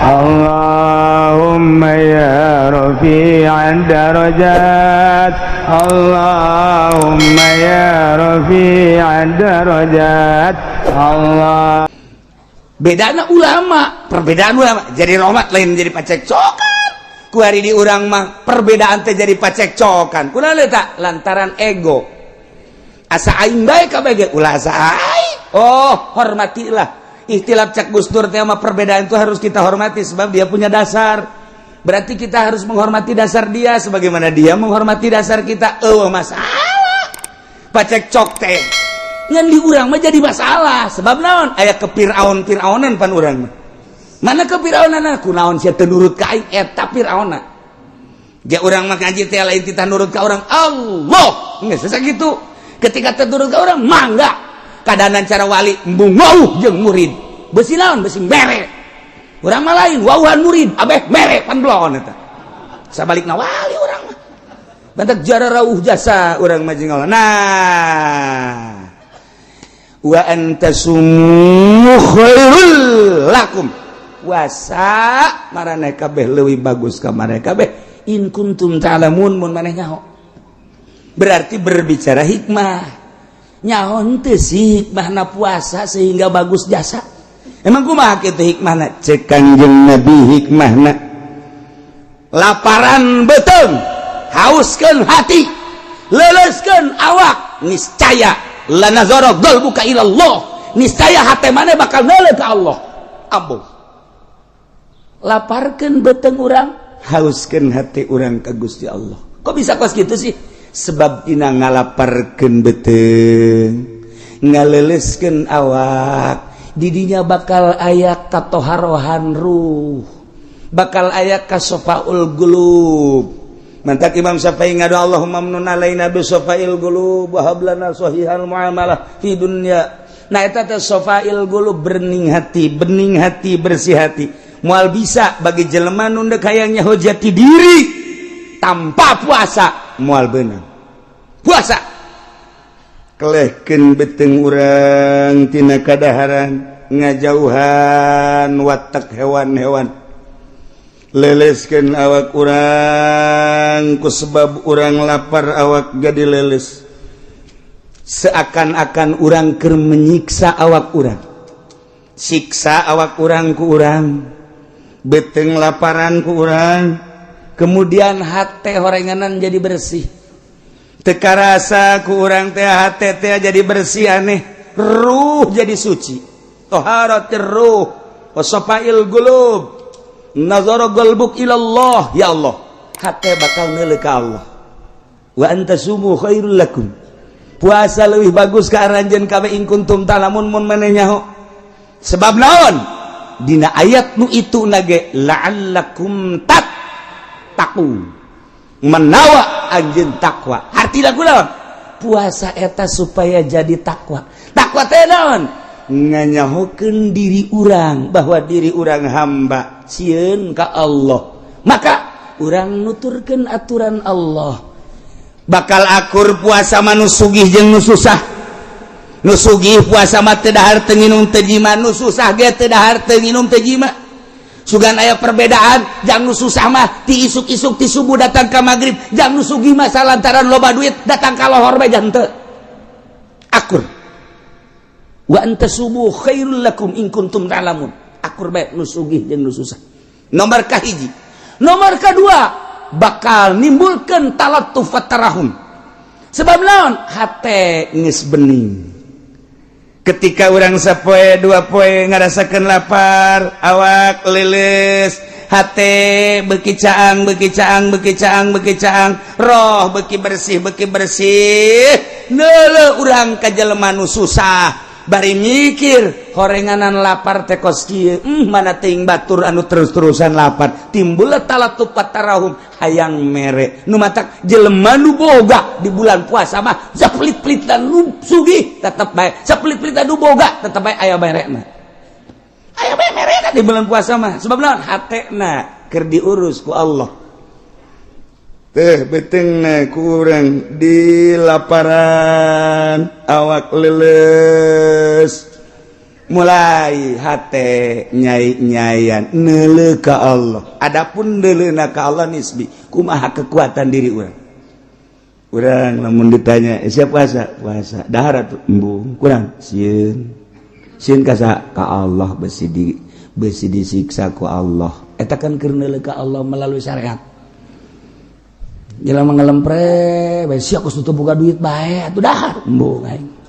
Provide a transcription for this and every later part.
اللهم يا رفيع الدرجات، اللهم يا رفيع الدرجات، الله. Bedana ulama, perbedaan ulama jadi rahmat, lain jadi pacekcokan. Ku hari di urang mah perbedaan teh jadi pacekcokan. Kunaon tak? Lantaran ego, asa aing bae kabeh ge, ulah asa aing. Oh, hormatilah ikhtilaf. Cak Gus Dur teh mah, perbedaan itu harus kita hormati sebab dia punya dasar. Berarti kita harus menghormati dasar dia sebagaimana dia menghormati dasar kita. Oh, masalah pacekcok teh ngan di urang mah jadi masalah. Sebab naon? Aya ke Fir'aun Fir'aunan pan urang mah. Mana ke Fir'aunan? Kunaon sia teu nurut ka aing? Eta Fir'auna. Dia urang mah ngaji teh lain titah nurut ka orang, Allah. Geus sakitu. Ketika teu nurut ka orang, mangga kadanan cara wali embung wauh jeung murid, besi naon, besi mere. Urang mah lain, wauhan murid abeh mere, pan belon eta. Sabalikna wali, urang mah bantak jara rauh jasa urang mah jeung Allah. Nah, wa an tasumu khairul lakum, puasa maraneh kabeh leuwih bagus ka maraneh kabeh, in kuntum ta'lamun, mun maneh nyaho. Berarti berbicara hikmah, nyaho henteu sih hikmahna puasa sehingga bagus jasa? Emang kumaha kitu hikmahna? Cek Kangjeng Nabi, hikmahna laparan beuteung, hauskeun hati, leuleuskeun awak, niscaya lanazara qalbuka ila Allah, niscaya hati mana bakal neuleuh ka Allah. Ambo laparkeun beuteung urang, hauskeun hati urang ka Gusti Allah. Kok bisa kos gitu sih? Sebab dina ngalaparkeun beuteung, ngaleuleuskeun awak, didinya bakal aya katoharohan ruh, bakal aya kasofaul qulub. Mantak Imam Syafi'i ngadu, Allahumma amnun alaina bi sofail qulub wa hab lana sahihal muamalah fi dunya. Nah, eta teh sofail qulub, bening hati, bening hati, bersih hati. Moal bisa bagi jelema nu deuk hayang nyaho jati diri tanpa puasa, moal beunang. Puasa kelehkeun beuteung urang tina kadaharan, ngajauhan watak hewan-hewan, leleskeun awak urang. Ku sebab urang lapar, awak jadi leles, seakan-akan urang keur menyiksa awak urang, siksa awak urang ku urang, beuteung laparan ku urang, kemudian hate horenganan jadi bersih. Teu karasa ku urang teh hate teh jadi bersih, aneh, ruh jadi suci, toharatir ruh wa safail qulub, nazara qalbuk ilallah. Ya Allah, hate bakal neuleuh ka Allah. Wa an tasumu khairul lakum, puasa leuwih bagus ka aranjeun kabeh, in kuntum ta'lamun, mun maneh nyaho. Sebab naon? Dina ayat nu itu nage la'allakum tattaqun, menawa anjeun takwa. Hartina kunaon? Puasa eta supaya jadi takwa. Takwa teh naon? Nganyahokeun diri urang bahwa diri urang hamba, sieun ka Allah, maka urang nuturkeun aturan Allah. Bakal akur puasa mah nu sugih jeung nu susah. Nu sugih puasa mah teu dahar, teu nginum, teu jima. Nu susah ge teu dahar, teu nginum, teu jima. Sugan aya perbedaan, jang nu susah mah ti isuk-isuk, ti subuh datang ka magrib, jang nu sugih mah salantaran loba duit datang ka lohor bae henteu. Akur. Wa an tasumu khairul lakum in kuntum ta'lamun. Akur bae nu sugih jeung nu susah. Nomor kahiji. Nomor kedua, bakal nimbulkeun talattuf tarahum. Sebab naon? Hate geus bening. Ketika urang sapoe dua poe ngarasakeun lapar, awak leuleus, hate beuki caang, beuki caang, beuki caang, beuki caang, roh beuki bersih, beuki bersih, neuleuh urang ka jelema nu susah bari mikir horenganan lapar teh kos kieu, mana teuing batur anu terus-terusan lapar. Timbul talattuf tarahum, hayang mere. Nu matak jelema nu boga di bulan puasa mah sapelit-pelitan nu sugih tetep bae, sapelit-pelitan nu boga tetep bae aya merena, aya bae merena di bulan puasa mah. Sebab naon? Hatena keur diurus ku Allah teh, beuteungna ku urang di laparan, awak leuleus. Mulai hate nyai-nyayan neuleuh ka Allah. Adapun neuleuna ka Allah nisbi, kumaha kekuatan diri urang. Urang lamun ditanya, eh, siap puasa? Puasa. Dahar atuh embung, kurang sieun. Sieun ka saha? Ka Allah, besi disiksa ku Allah. Eta kan keur neuleuh ka Allah melalui syariat. Jelema ngelempre, bae sia kos teu boga duit bae, atuh dahar embung aing.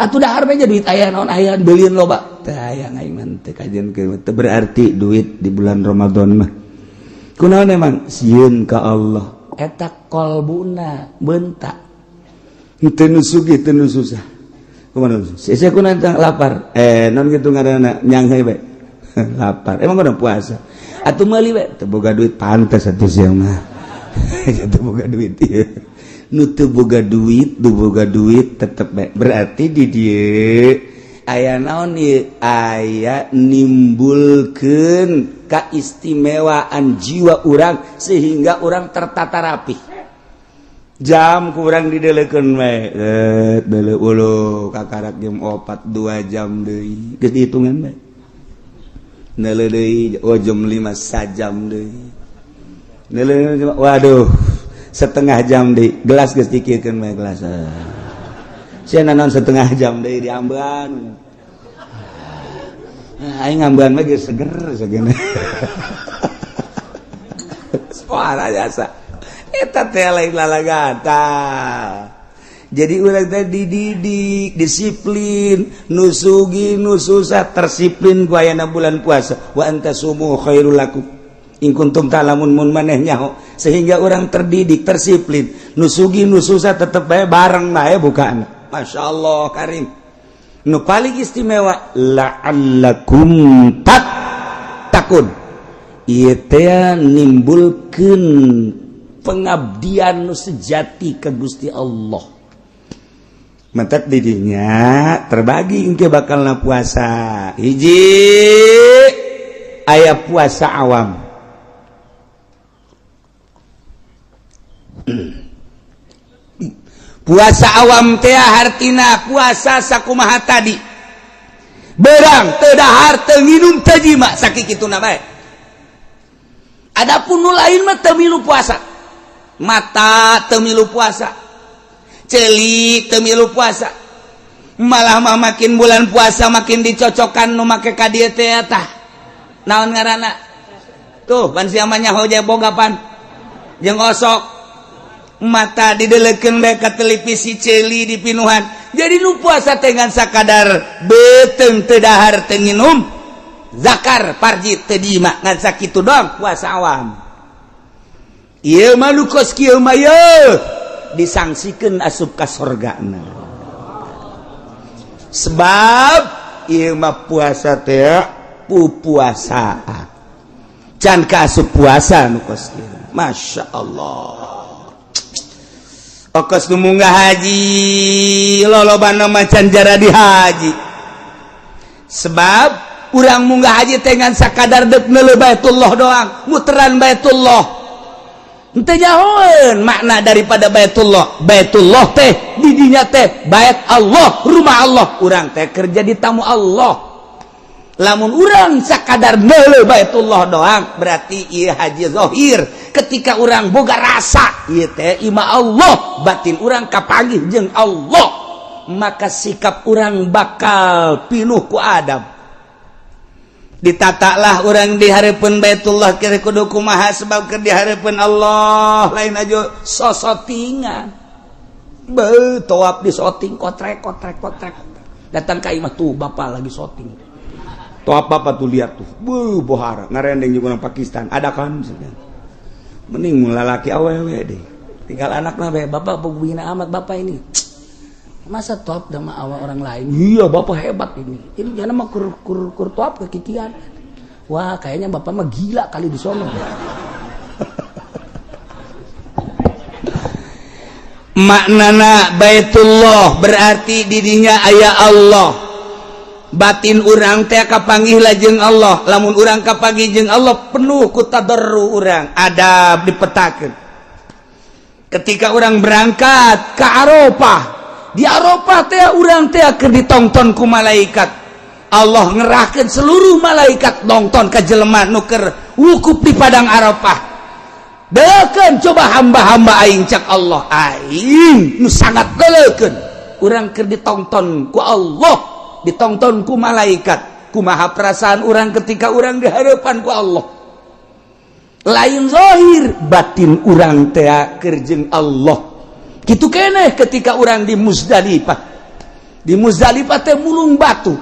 Atuh dahar bae duit aya naon, aya beulieun loba. Teu aya, aing mah teu kajian teu berarti duit di bulan Ramadan mah. Kunaon emang? Sieun ka Allah. Eta kolbuna bentak. Teu nu sugih, teu nu susah. Kumaha? Sia kunaon lapar? Eh, non kitu ngaranna, nyanghe bae. Lapar. Emang udah puasa. Atuh meuli bae, teu boga duit, pantes atuh sia mah. Teu boga duit ieu. Nu teu boga duit, nu boga duit tetep bae. Berarti di dieu aya naon ieu? Aya nimbulkeun keistimewaan jiwa urang sehingga urang tertata rapi. Jam kurang didelekeun we, eh deuleu ulu kakarak jam 4, 2 jam deui, geus dihitungan bae. Neuleuh deui, oh jam 5, sajam deui. Neuleuh, waduh, setengah jam deui, gelas geus dikirkeun bae gelas. Sia naon setengah jam deui diambean. Aing ngambean mah geus seger segene. Suara jasa. Eta teh lain lalagata. Jadi urang teh dididik disiplin, nu sugih nu susah tersiplin ku ayana bulan puasa. Wa an tasumu khairul lakum in kuntum ta'lamun, mun maneh nyaho, sehingga orang terdidik tersiplin, nu sugih nu susah tetep bae bareng bae bukaan. Masya Allah karim. Nu paling istimewa, la'allakum tattaqun. Ieu teh nimbulkeun pengabdian nu sejati ke Gusti Allah. Mentek didinya terbagi engke bakalna puasa. Hiji, aya puasa awam. Puasa awam teh hartina puasa sakumaha tadi, berang teu dahar, teu nginum, teu jima, sakituna bae. Adapun nu lain mah teu milu puasa, mata teu milu puasa, celik teu milu puasa. Malah mah makin bulan puasa makin dicocokkan nu make ka dieu teh. Tah, naon ngaranna tuh, pan sia mah nyaho boga pan jeung osok. Mata didelekeun bae ka televisi, ceuli dipinuhan. Jadi nu puasa teh ngan sakadar beuteung teu dahar, teu nginum, zakar parji teu diima, ngan sakitu doang puasa awam. Ieu mah nu kos kieu mah yeuh disangsikeun asup ka sorgana, sebab ieu mah puasa teh pupuasaan, can ka asup puasa nu kos kieu. Masya Allah. Okos nu munggah haji lolobana macan jara di haji, sebab urang munggah haji teh ngan sakadar dek neuleuh Baitullah doang, muteran Baitullah. Henteu nyahoeun makna daripada Baitullah. Baitullah teh didinya teh bait Allah, rumah Allah. Urang teh kerja di tamu Allah. Lamun urang sakadar neuleuh Baitullah doang, berarti ieu haji zahir. Ketika urang boga rasa ieu teh imah Allah, batin urang kapanggih jeung Allah, maka sikap urang bakal pinuh ku adab. Ditatalah urang di hareupeun Baitullah kira kudu kumaha, sebab keur di hareupeun Allah lain aja sosotingan. Be toap di soting, kotrek kotrek kotrek. Datang ka imah tuh, bapak lagi soting. Toap bapak tuh, lihat tuh. Bu bohara ngarendeng juga orang Pakistan ada kan. Mending lalaki awewe deh. Tinggal anak lah, bapak begini amat bapak ini. Masa top sama awak orang lain? Iya, bapak hebat ini. Ini jangan mah kur kur kur top kekikian. Wah, kayaknya bapak mah gila kali di sono. Maknana Baitullah berarti didinya aya Allah, batin urang teh kapanggih lajeng Allah. Lamun urang kapanggih jeung Allah, penuh ku tadarru, urang adab dipetakeun. Ketika urang berangkat ke Arafah, di Arafah teh urang teh keur ditonton ku malaikat. Allah ngerahkan seluruh malaikat nonton ke jelema nu keur wukuf di padang Arafah. Deukeun coba hamba-hamba aing, cak Allah, aing nu sangat leulekeun. Urang keur ditonton ku Allah, ditonton ku malaikat, kumaha perasaan urang ketika urang di hadapan ku Allah? Lain zahir, batin urang teh keur jeung Allah. Kitu keneh ketika urang di Muzdalifah. Di Muzdalifah teh mulung batu,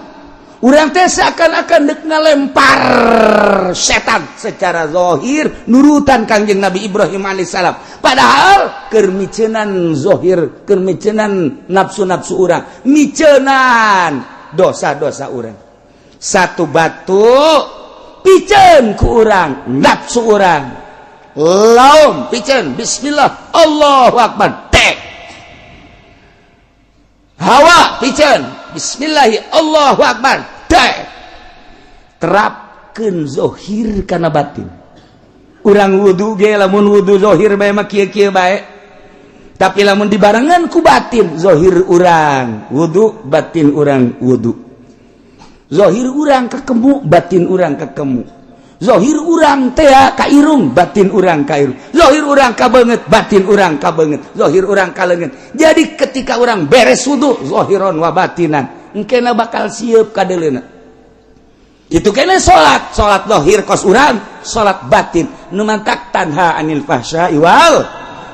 urang teh seakan-akan dek ngalempar setan. Secara zahir nurutan Kangjeng Nabi Ibrahim alaihissalam, padahal keur miceunan zahir, keur miceunan nafsu-nafsu urang, miceunan dosa-dosa urang. Satu batu piceun ku urang nafsu urang, laum piceun, bismillah, Allahu akbar, tek. Hawa piceun, bismillahi, Allahu akbar, tek. Terapkeun zohir kana batin. Urang wudu ge, lamun wudu zohir bae mah kieu-kieu bae, tapi lamun dibarengan ku batin, zohir urang wudu, batin urang wudu. Zohir urang kekemu, batin urang kekemu. Zohir urang teh ka irung, batin urang ka irung. Zohir urang ka beungeut, batin urang ka beungeut. Zohir urang ka leungeun. Jadi ketika urang beres wudu, zohiron wa batinan, engkena bakal siap kadeleuna. Itu kena salat, salat zohir kos urang salat batin nu mantak tanha anil fahsya wal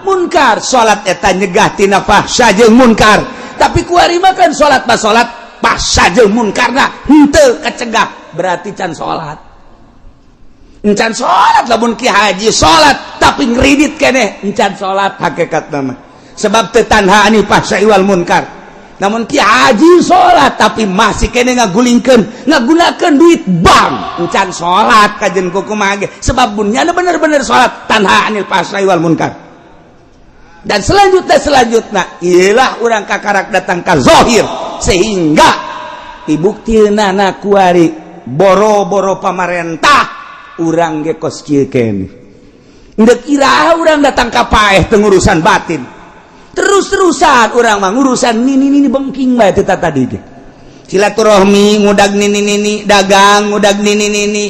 munkar. Salat eta nyegah tina fahsya jeung munkar, tapi kuari mah kan salat mah salat, fahsya jeung munkarna henteu kecegah, berarti can salat, encan salat. Lamun ki haji salat tapi ngeridit keneh, encan salat hakikat nama, sebab teu tanha anil fahsya wal munkar. Namun ki haji salat tapi masih keneh ngagulingkeun, ngagunakeun duit bank, encan salat kajen kumaha ge, sebab bunyana bener-bener salat tanha anil fahsya wal munkar. Dan selanjutnya, selanjutnya ialah urang kakarak datang ke zohir, sehingga dibukti na kuari boro-boro pamarentah, urang ge kos kieu keneh. Ndek iraha urang datang ka paeh teu ngurusan batin? Terus-terusan urang mah ngurusan nini nini bengking bae teh. Tadi ge silaturahmi ngudag nini nini, dagang ngudag nini nini,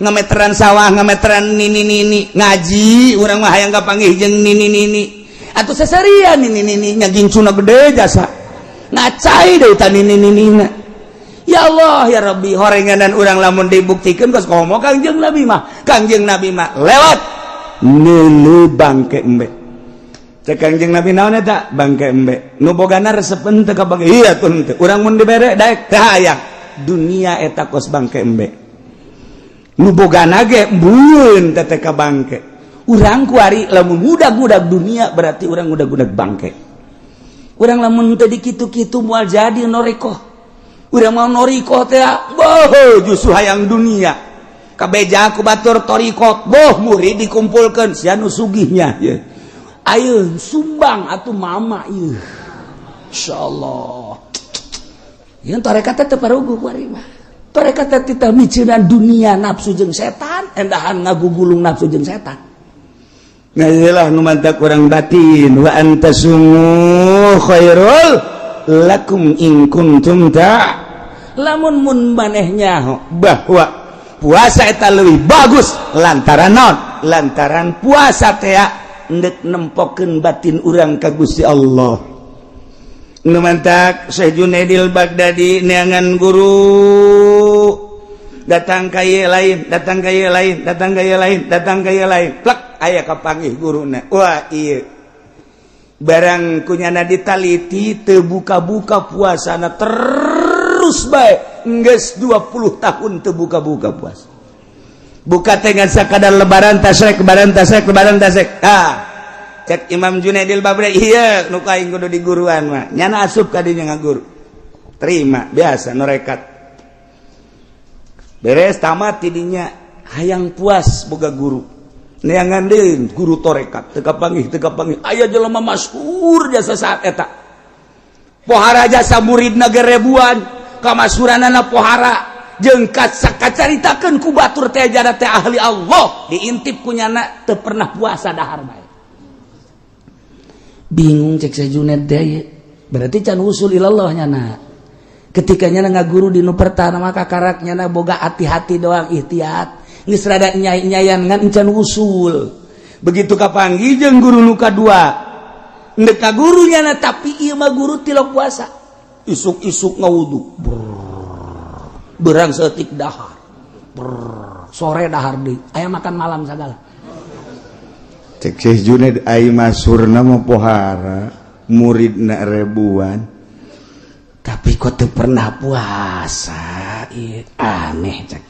ngameteran sawah ngameteran nini nini, ngaji urang mah hayang kapanggih jeung nini nini atau seserian nini nini, nyagincuna gede jasa ngacai deui ta nini nini. Ya Allah, ya Rabbi, horenganan urang lamun dibuktikan kos komo Kangjeng Nabi mah. Kangjeng Nabi mah lewat neuleu bangke embe. Cek Kangjeng Nabi, naon eta bangke embe? Nu bogana resepen teu ka bangke? Iya tuh, henteu. Urang mun dibere daek teu hayang. Dunia eta kos bangke embe, nu bogana ge embun teh ka bangke. Urang kuari lamun ngudag-ngudag dunia, berarti urang ngudag-ngudag bangke. Urang lamun teu dikitu-kitu moal jadi norikoh. Urang mau norikoh teh boh justru hayang dunia. Kabeja ku batur torikot, boh murid dikumpulkan, sia nu sugihnya ye. Ayo sumbang atuh mama ieu. Insyaallah yang tarekat teh teu paruguh kuari mah. Tarekat teh tita miceunan dunia, nafsu jeung setan, endahan ngagugulung nafsu jeung setan. Nah, iyalah nu mantak urang batin. Wa antasumu khairul lakum in kuntum ta lamun mun manehnya bahwa puasa eta leuwih bagus, lantaran naon? Lantaran puasa teh endek nempokeun batin urang ka Gusti Allah. Nu mantak Syekh Junaidil Baghdadi neangan guru, datang ka ieu lain, datang ka ieu lain, datang ka ieu lain, datang ka ieu lain, plek aya kapanggih guruna. Wah, ieu barang kunyana ditaliti teu buka-buka puasana, terus bae geus 20 tahun teu buka-buka puasa. Buka teh ngan sakadar lebaran, tasrek, lebaran, tasrek, lebaran, tasrek. Ah, cek Imam Junaidil Baghdadi, iya nu aing kudu di guruan mah. Nyana asup ka dinya ngaguru, terima biasa norekat. Beres tamat tidinya hayang puas boga guru, neangan deui guru torekat, teu kapanggih, teu kapanggih. Aya jelema masyhur jasa saat eta, pohara jasa muridna ge ribuan, kamasyhuranana pohara jeung kacaritakeun ku batur teh jada teh ahli Allah. Diintip ku nyana teu pernah puasa, dahar bae. Bingung cek Syekh Junaid teh, berarti can usul ilallah nyana. Ketika nyana ngaguru di nu pertama, maka karak nyana boga hati-hati doang, ikhtiat geus rada nyai-nyayan, ngan encan usul. Begitu kapanggih jeung guru nu kadua, ndek ka guru nyana, tapi ieu mah guru tilok puasa, isuk-isuk ngawudu, berang setik dahar. Brrr, sore dahar deui, aya makan malam sagala. Cek Syekh Junaid, ai masurna mah pohara muridna ribuan, tapi kok teu pernah puasa. Ieu aneh, cek.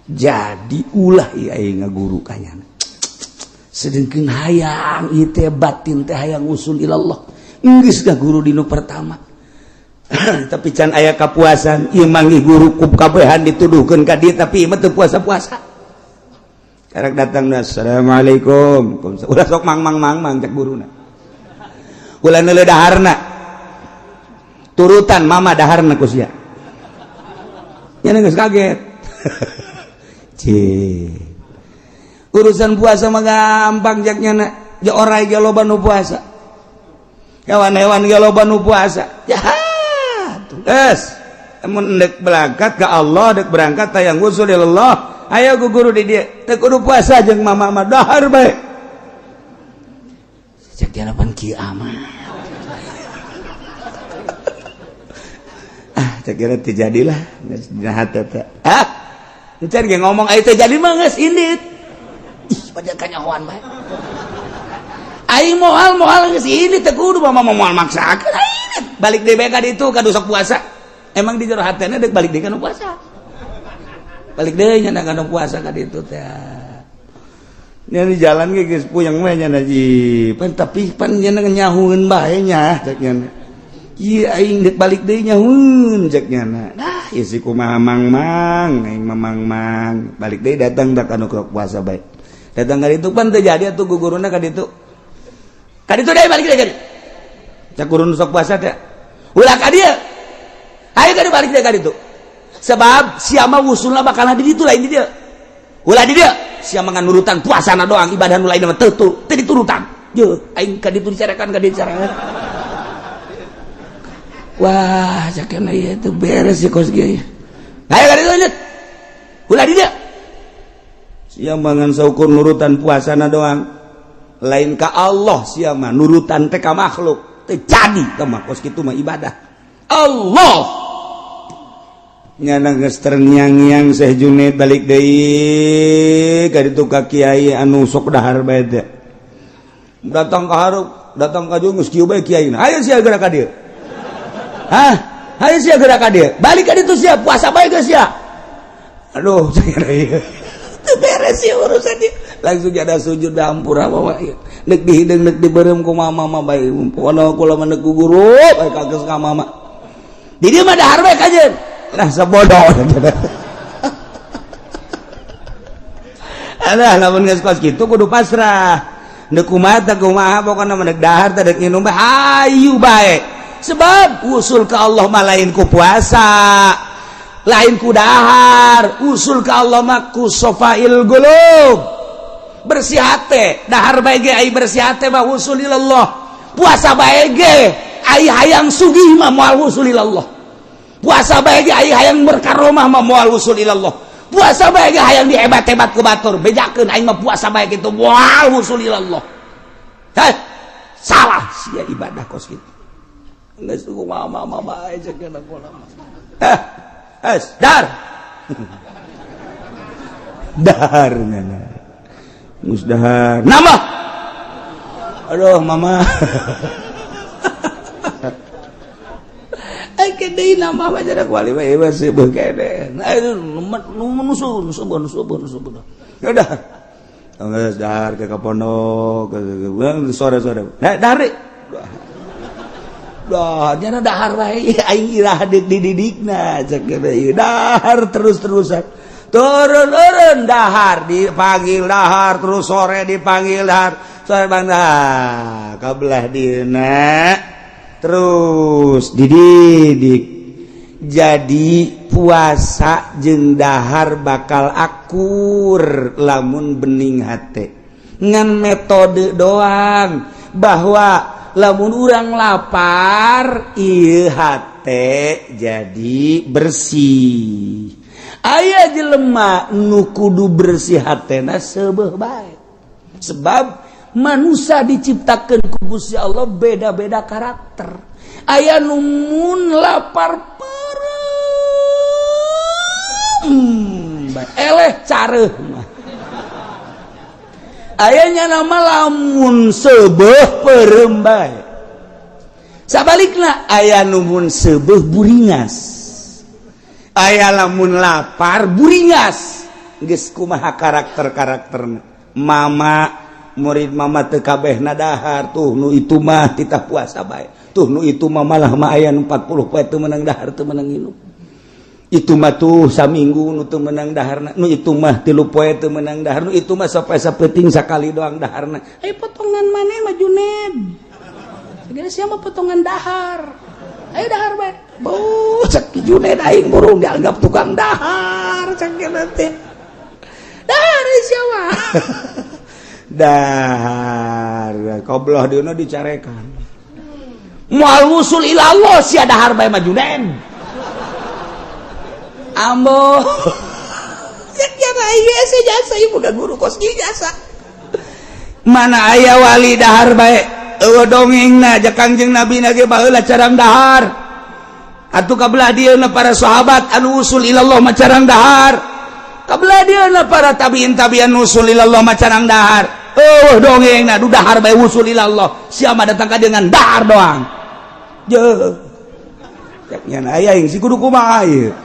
Jadi ulah ieu aing ngaguru ka nyana, sedengkeun hayang ieu teh, batin teh hayang usul ilallah. Geus guru di nu pertama, tapi can aya kapuasan. Ieu manggih guru ku kabehan dituduhkeun ka dieu, tapi ieu mah teu puasa-puasa. Karek datang, "Assalamualaikum." Ulah sok mang mang mang mang, cek guruna. Ulah neuleuh daharna. Turutan mama daharna ku sia. Nya geus kaget. Cih. Urusan puasa mah gampang, cek nyana. Ja orai ge loba nu puasa. Hewan-hewan ge loba nu puasa. Ya, Geus, mun dek berangkat ke Allah, dek berangkat hayang usul Allah, ayo ku guru di dieu teu kudu puasa, jeung mama mah dahar bae. Cek dia pan kieu amat. Ah, cek kira teu jadilah geus dina hate teh. Ah, encan ge ngomong aya teu jadi mah geus indit. Ih, pada kanyahoan bae. Aing moal moal geus indit, teu kudu mama moal maksakeun aing. Balik deui bae ka ditu ka sok puasa. Emang di jero hatena dek balik deui ka nu puasa. Balik deui nya ka nu puasa ka ditu teh. Nya di jalan ge geus puyeng we nya ji. Pan tapi pan nya nyahueun bae nya, cek nya. Ieu aing dek balik deui nyahueun, cek nya. Nah, ieu si kumaha mang-mang, aing mah mang-mang. Balik deui datang da ka nu puasa bae. Datang ka ditu pan teu jadi atuh guguruna ka ditu. Ka ditu deui, balik deui ka ditu. Cek guru nu sok puasa teh. Ulah ka dieu. Ayo ka balik deui ka ditu. Sebab siapa wusulna bakal di ditu, lain di dieu. Ulah di dieu. Siapa ngan nurutan puasana doang, ibadah nu lain mah teu teu diturutan. Ye, aing ka ditu dicarekan, ka dieu dicarekan. Wah, cakena ieu teu beres sih kos kieu. Ayo ka ditu lanjut. Ulah di dieu. Sia mah ngan saukur nurutan puasana doang. Lain ka Allah sia mah, nurutan teh ka makhluk. Teu jadi teh mah kos kitu mah ibadah. Allah. Nyana geus terngiang-ngiang Syekh Junaid, balik deui ka ditu ka kiai anu sok dahar bae teh. Datang ka hareup, datang ka dieu geus kieu bae kiaina. Ayo sia geura ka dieu. Hah? Ayo sia geura ka dieu. Balik ka ditu sia, puasa bae geus sia. Aduh, ieu. Teu beres sia urusan ieu. Langsung ada sujud hampura bawa ieu. Nek dihideung, nek dibeureum ku mama mah bae. Pokona kula mah nek ku guru bae kageus ka mama. Di dieu mah dahar bae kajeun. Nah, sebodoh. Alah, lamun geus kos kitu kudu pasrah. Deuk kumaha teh kumaha, pokona mah dek dahar teh, dek nginum bae, hayu bae. Sebab usul ke Allah mah lain ku puasa, lain ku dahar, usul ke Allah mah ku sofail qulub. Bersih hate, dahar bae ge ai bersih hate mah usul ilallah. Puasa bae ge ai hayang sugih mah moal usul ilallah. Puasa bae ge ai hayang berkaromah mah moal usul ilallah. Puasa bae ge hayang dihebat-hebat ku batur, bejakeun aing mah puasa bae kitu moal usul ilallah. Heh, salah sia ibadah kos kitu. Geus kumaha mama bae cek kana kula mah. Eh, es dar. Dahar nyana. Geus dahar. Nambah. Aduh, mama. Deui nambah mah jarak wali mah ieu seubeut kene. Ayo nusun subun subun subun. Udah. Geus dahar ke pondok, sore-sore. Nah, dahar. Dah, nyana dahar bae aing irah dididikna cek ieu dahar terus-terusan. Turun-turun dahar dipanggil dahar terus, sore dipanggil dahar. Sore bang dah kabelah dieuna. Terus dididik jadi puasa jeung dahar bakal akur lamun bening hate, ngan metode doang bahwa Lamun urang lapar, ieu hate jadi bersih. Aya jelema nu kudu bersih hatena seubeuh bae. Sebab manusia diciptakan ku Gusti Allah beda-beda karakter. Aya nu mun lapar peureum bae, eleh careuh mah. Ayanya nama lamun seubeuh peureum bae. Sabalikna, aya nu mun seubeuh buringas. Aya lamun lapar buringas. Geus kumaha karakter-karakterna? Mama murid mama teu kabehna dahar. Tuh, nu itu mah titah puasa bae. Tuh, nu itu mah malah mah aya nu 40 poe teu meunang dahar, teu meunang nginum. Itu mah tuh saminggu nu teu meunang daharna. Nu itu mah 3 poe teu meunang dahar. Nu itu mah sampai sapeting sakali doang daharna. Ayo, potongan maneh mah, Juned. Segala siapa potongan dahar. Ayo dahar bae. Bu, cek Juned, aing burung dianggap tukang dahar cek nanti. Dahar siapa? Dahar kobloh dieuna dicarekan. Moal wusul ilallah sia dahar bae mah, Juned. Ambo. Cek ya jasa ieu boga guru kos kieu jasa. Mana aya wali dahar bae? Eueuh dongengna ja. Kangjeng Nabi na ge baheula carang dahar. Atuh kabelah dieuna para sahabat anu usul ilallah mah carang dahar. Kabelah dieuna para tabiin tabiin usul ilallah mah carang dahar. Eueuh dongengna du dahar bae usul ilallah. Siapa datang ka dengan dahar doang? Je. Cek nya aya yang si kudu kumaha ieu?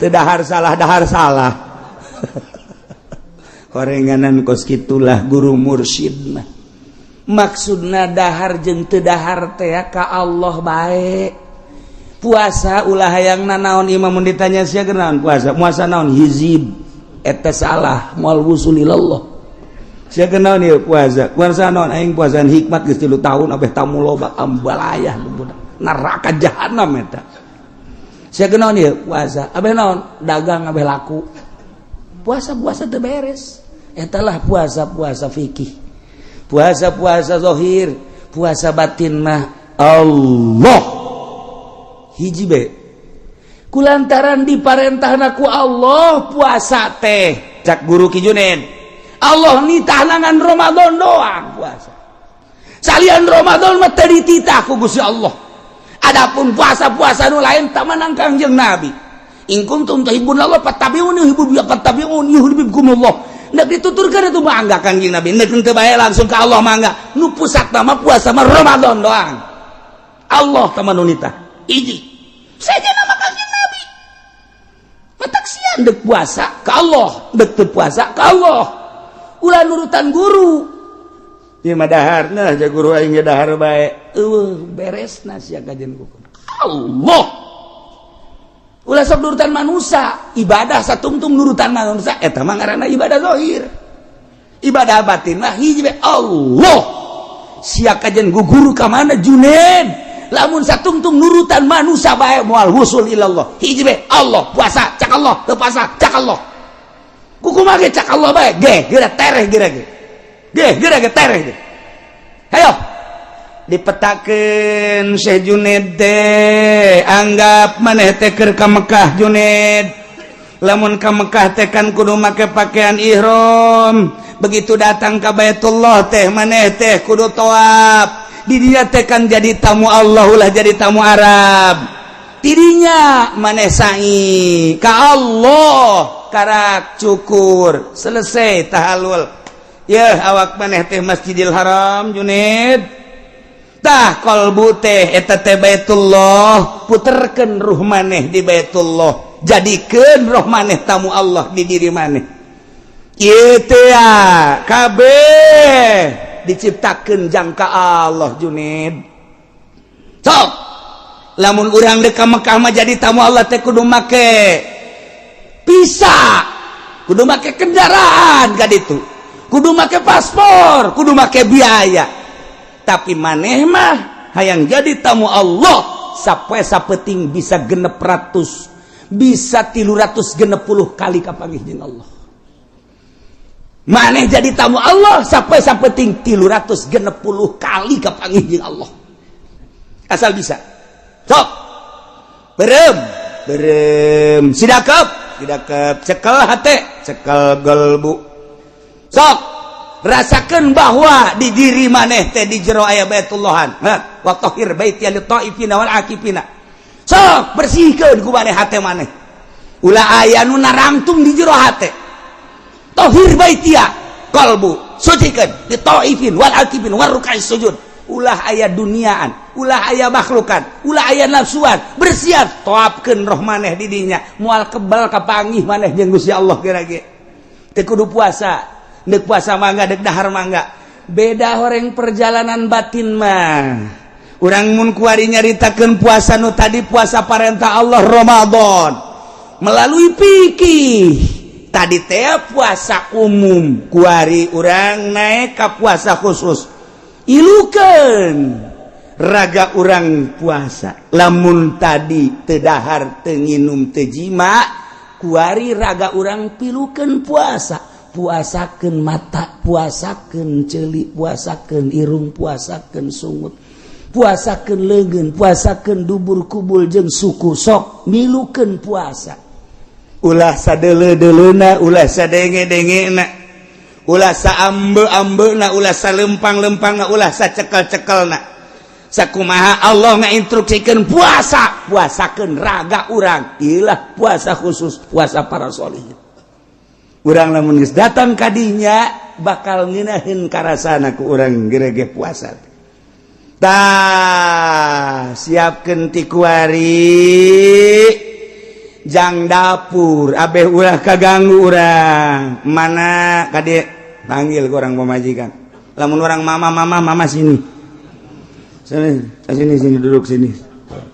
Teu dahar salah, dahar salah. Horenganan kos kitulah guru mursyid mah. Maksudna dahar jeung teu dahar teh ka Allah bae. Puasa ulah hayang nanaon imam mun ditanya sia naon puasa, puasa naon hizib, eta salah, moal wusul ilallah. Sia naon ieu puasa, puasa naon? Aing puasaan hikmat geus 3 tahun abeh tamu loba. Ambalayah neraka jahanam eta. Sia naon ieu puasa, abeh naon dagang abeh laku. Puasa puasa teu beres. Etalah puasa puasa fikih, puasa puasa zohir. Puasa batin mah Allah hiji be. Kulantaran diparentahna ku Allah puasa teh, cak guru Ki Juned, Allah nitahna ngan Ramadan doang puasa. Salian Ramadan mah teu dititah ku Gusti Allah. Adapun puasa-puasa nu lain tak menang Kangjeng Nabi. In kuntum tuhibbunallah fattabi'uni yuhibbu fattabi'un yuhibbukumullah. Nek dituturkeun itu mangga Kangjeng Nabi. Nek teu bae langsung ke Allah mangga. Nu pusat mah puasa mah Ramadan doang. Allah tama nu nitah. Hiji. Saja nama Kangjeng Nabi. Matak sian dek puasa ke Allah, dek teu puasa ke Allah. Ulah nurutan guru. Ieu mah dahar nah ja guru aing ge dahar bae. Eueuh beresna sia kajian kuku. Allah. Ulah sok nurutan manusia, ibadah satungtung nurutan manusia eta mah ngaranna ibadah zahir. Ibadah batin mah hiji bae, Allah. Sia kajian guru ka mana, Juned? Lamun satungtung nurutan manusia bae moal wusul ilallah. Hiji bae, Allah. Puasa cak Allah, teu puasa cak Allah. Kuku mah ge cak Allah bae, ge geura tereh geura ge. Ge geura ge tereh ge. Hayo dipetakeun Syekh Juned teh, anggap maneh teh keur ka Mekah, Juned. Lamun ka Mekah teh kan kudu make pakaian ihram. Begitu datang ka Baitullah teh maneh teh kudu tawaf. Di dinya teh kan jadi tamu Allah, ulah jadi tamu Arab. Tidinya maneh sa'i ka Allah, karak cukur, selesai tahalul ya. Awak maneh teh Masjidil Haram, Juned. Tah, kolbu teh eta teh Baitullah. Puterkeun ruh maneh di Baitullah, jadikeun roh maneh tamu Allah di diri maneh. Ieu teh ya kabeh diciptakeun jangka Allah, Juned. Sok lamun urang dek ka Mekah mah jadi tamu Allah teh kudu make visa, kudu make kendaraan ka ditu, kudu make paspor, kudu make biaya. Tapi maneh mah hayang jadi tamu Allah sapoe sapeting bisa 600, bisa 360 kali kapanggih jeung Allah. Maneh jadi tamu Allah sapoe sapeting 360 kali kapanggih jeung Allah. Asal bisa. Sok. Berem, berem, sidakep, sidakep, cekel hate, cekel gelbu. Sok, rasakan bahwa di diri maneh teh di jero aya baitullahan. Ha, wa tahhir baiti lit taifina wal akifina. Sok, bersihkeun ku maneh hate maneh. Ulah aya nu narangtung di jero hate. Tahhir baitia qalbu, sucikan li taifin wal akifin war ruk'is sujud. Ulah aya duniaan, ulah aya makhlukan, ulah aya nafsuan, bersiap toapkeun roh maneh di dinya, moal kebal kapanggih maneh jeung Gusti Allah geura ge. Teu kudu puasa, deuk puasa mangga, deuk dahar mangga. Beda horeng perjalanan batin mah. Urang mun kuari nyaritakeun puasa nu tadi, puasa parentah Allah Ramadan melalui fikih. Tadi teh puasa umum, kuari urang naik ka puasa khusus. Ilukeun raga urang puasa. Lamun tadi teu dahar, teu nginum, teu jima, kuari raga urang pilukeun puasa. Puasakeun mata, puasakeun ceuli, puasakeun irung, puasakeun sungut, puasakeun leungeun, puasakeun dubur, kubul jeung suku. Sok milukeun puasa, ulah sadeuleu-deuleuna, ulah sadenge-dengena, ulah saambe-ambena, ulah salempang-lempangna, ulah sacekel-cekelna. Sakumaha Allah ngainstruksikeun puasa, puasakeun raga urang. Ilah puasa khusus, puasa para sholihin. Urang lamun geus datang kadinya bakal ngeunaheun karasana ku urang gerege puasa. Tah, siapkeun ti kuari jang dapur abeh ulah kaganggu urang. Mana kade, panggil ke orang pemajikan. Lamun orang mama, mama, mama, sini sini sini sini, duduk sini.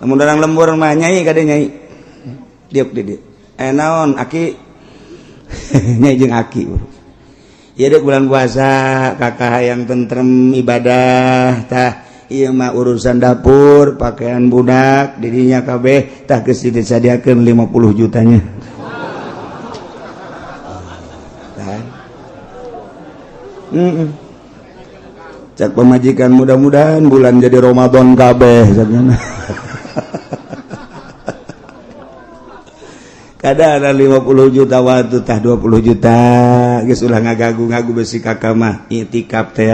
Lamun orang lembur mah nyai, kade nyai, diuk di dieu. Eh, naon aki? Nyai jeung aki ya. Dek bulan puasa kakak yang tentrem ibadah. Tah, ieu mah urusan dapur, pakaian budak dirinya kabeh. Tah, geus disadiakeun 50 jutanya. Tah. Cak pemajikan, mudah-mudahan bulan jadi Ramadan kabeh caknya. Kada ada 50 juta waktu. Tah, 20 juta geus, ulah ngagagu-ngagu. Besi kakak mah itikaf teh,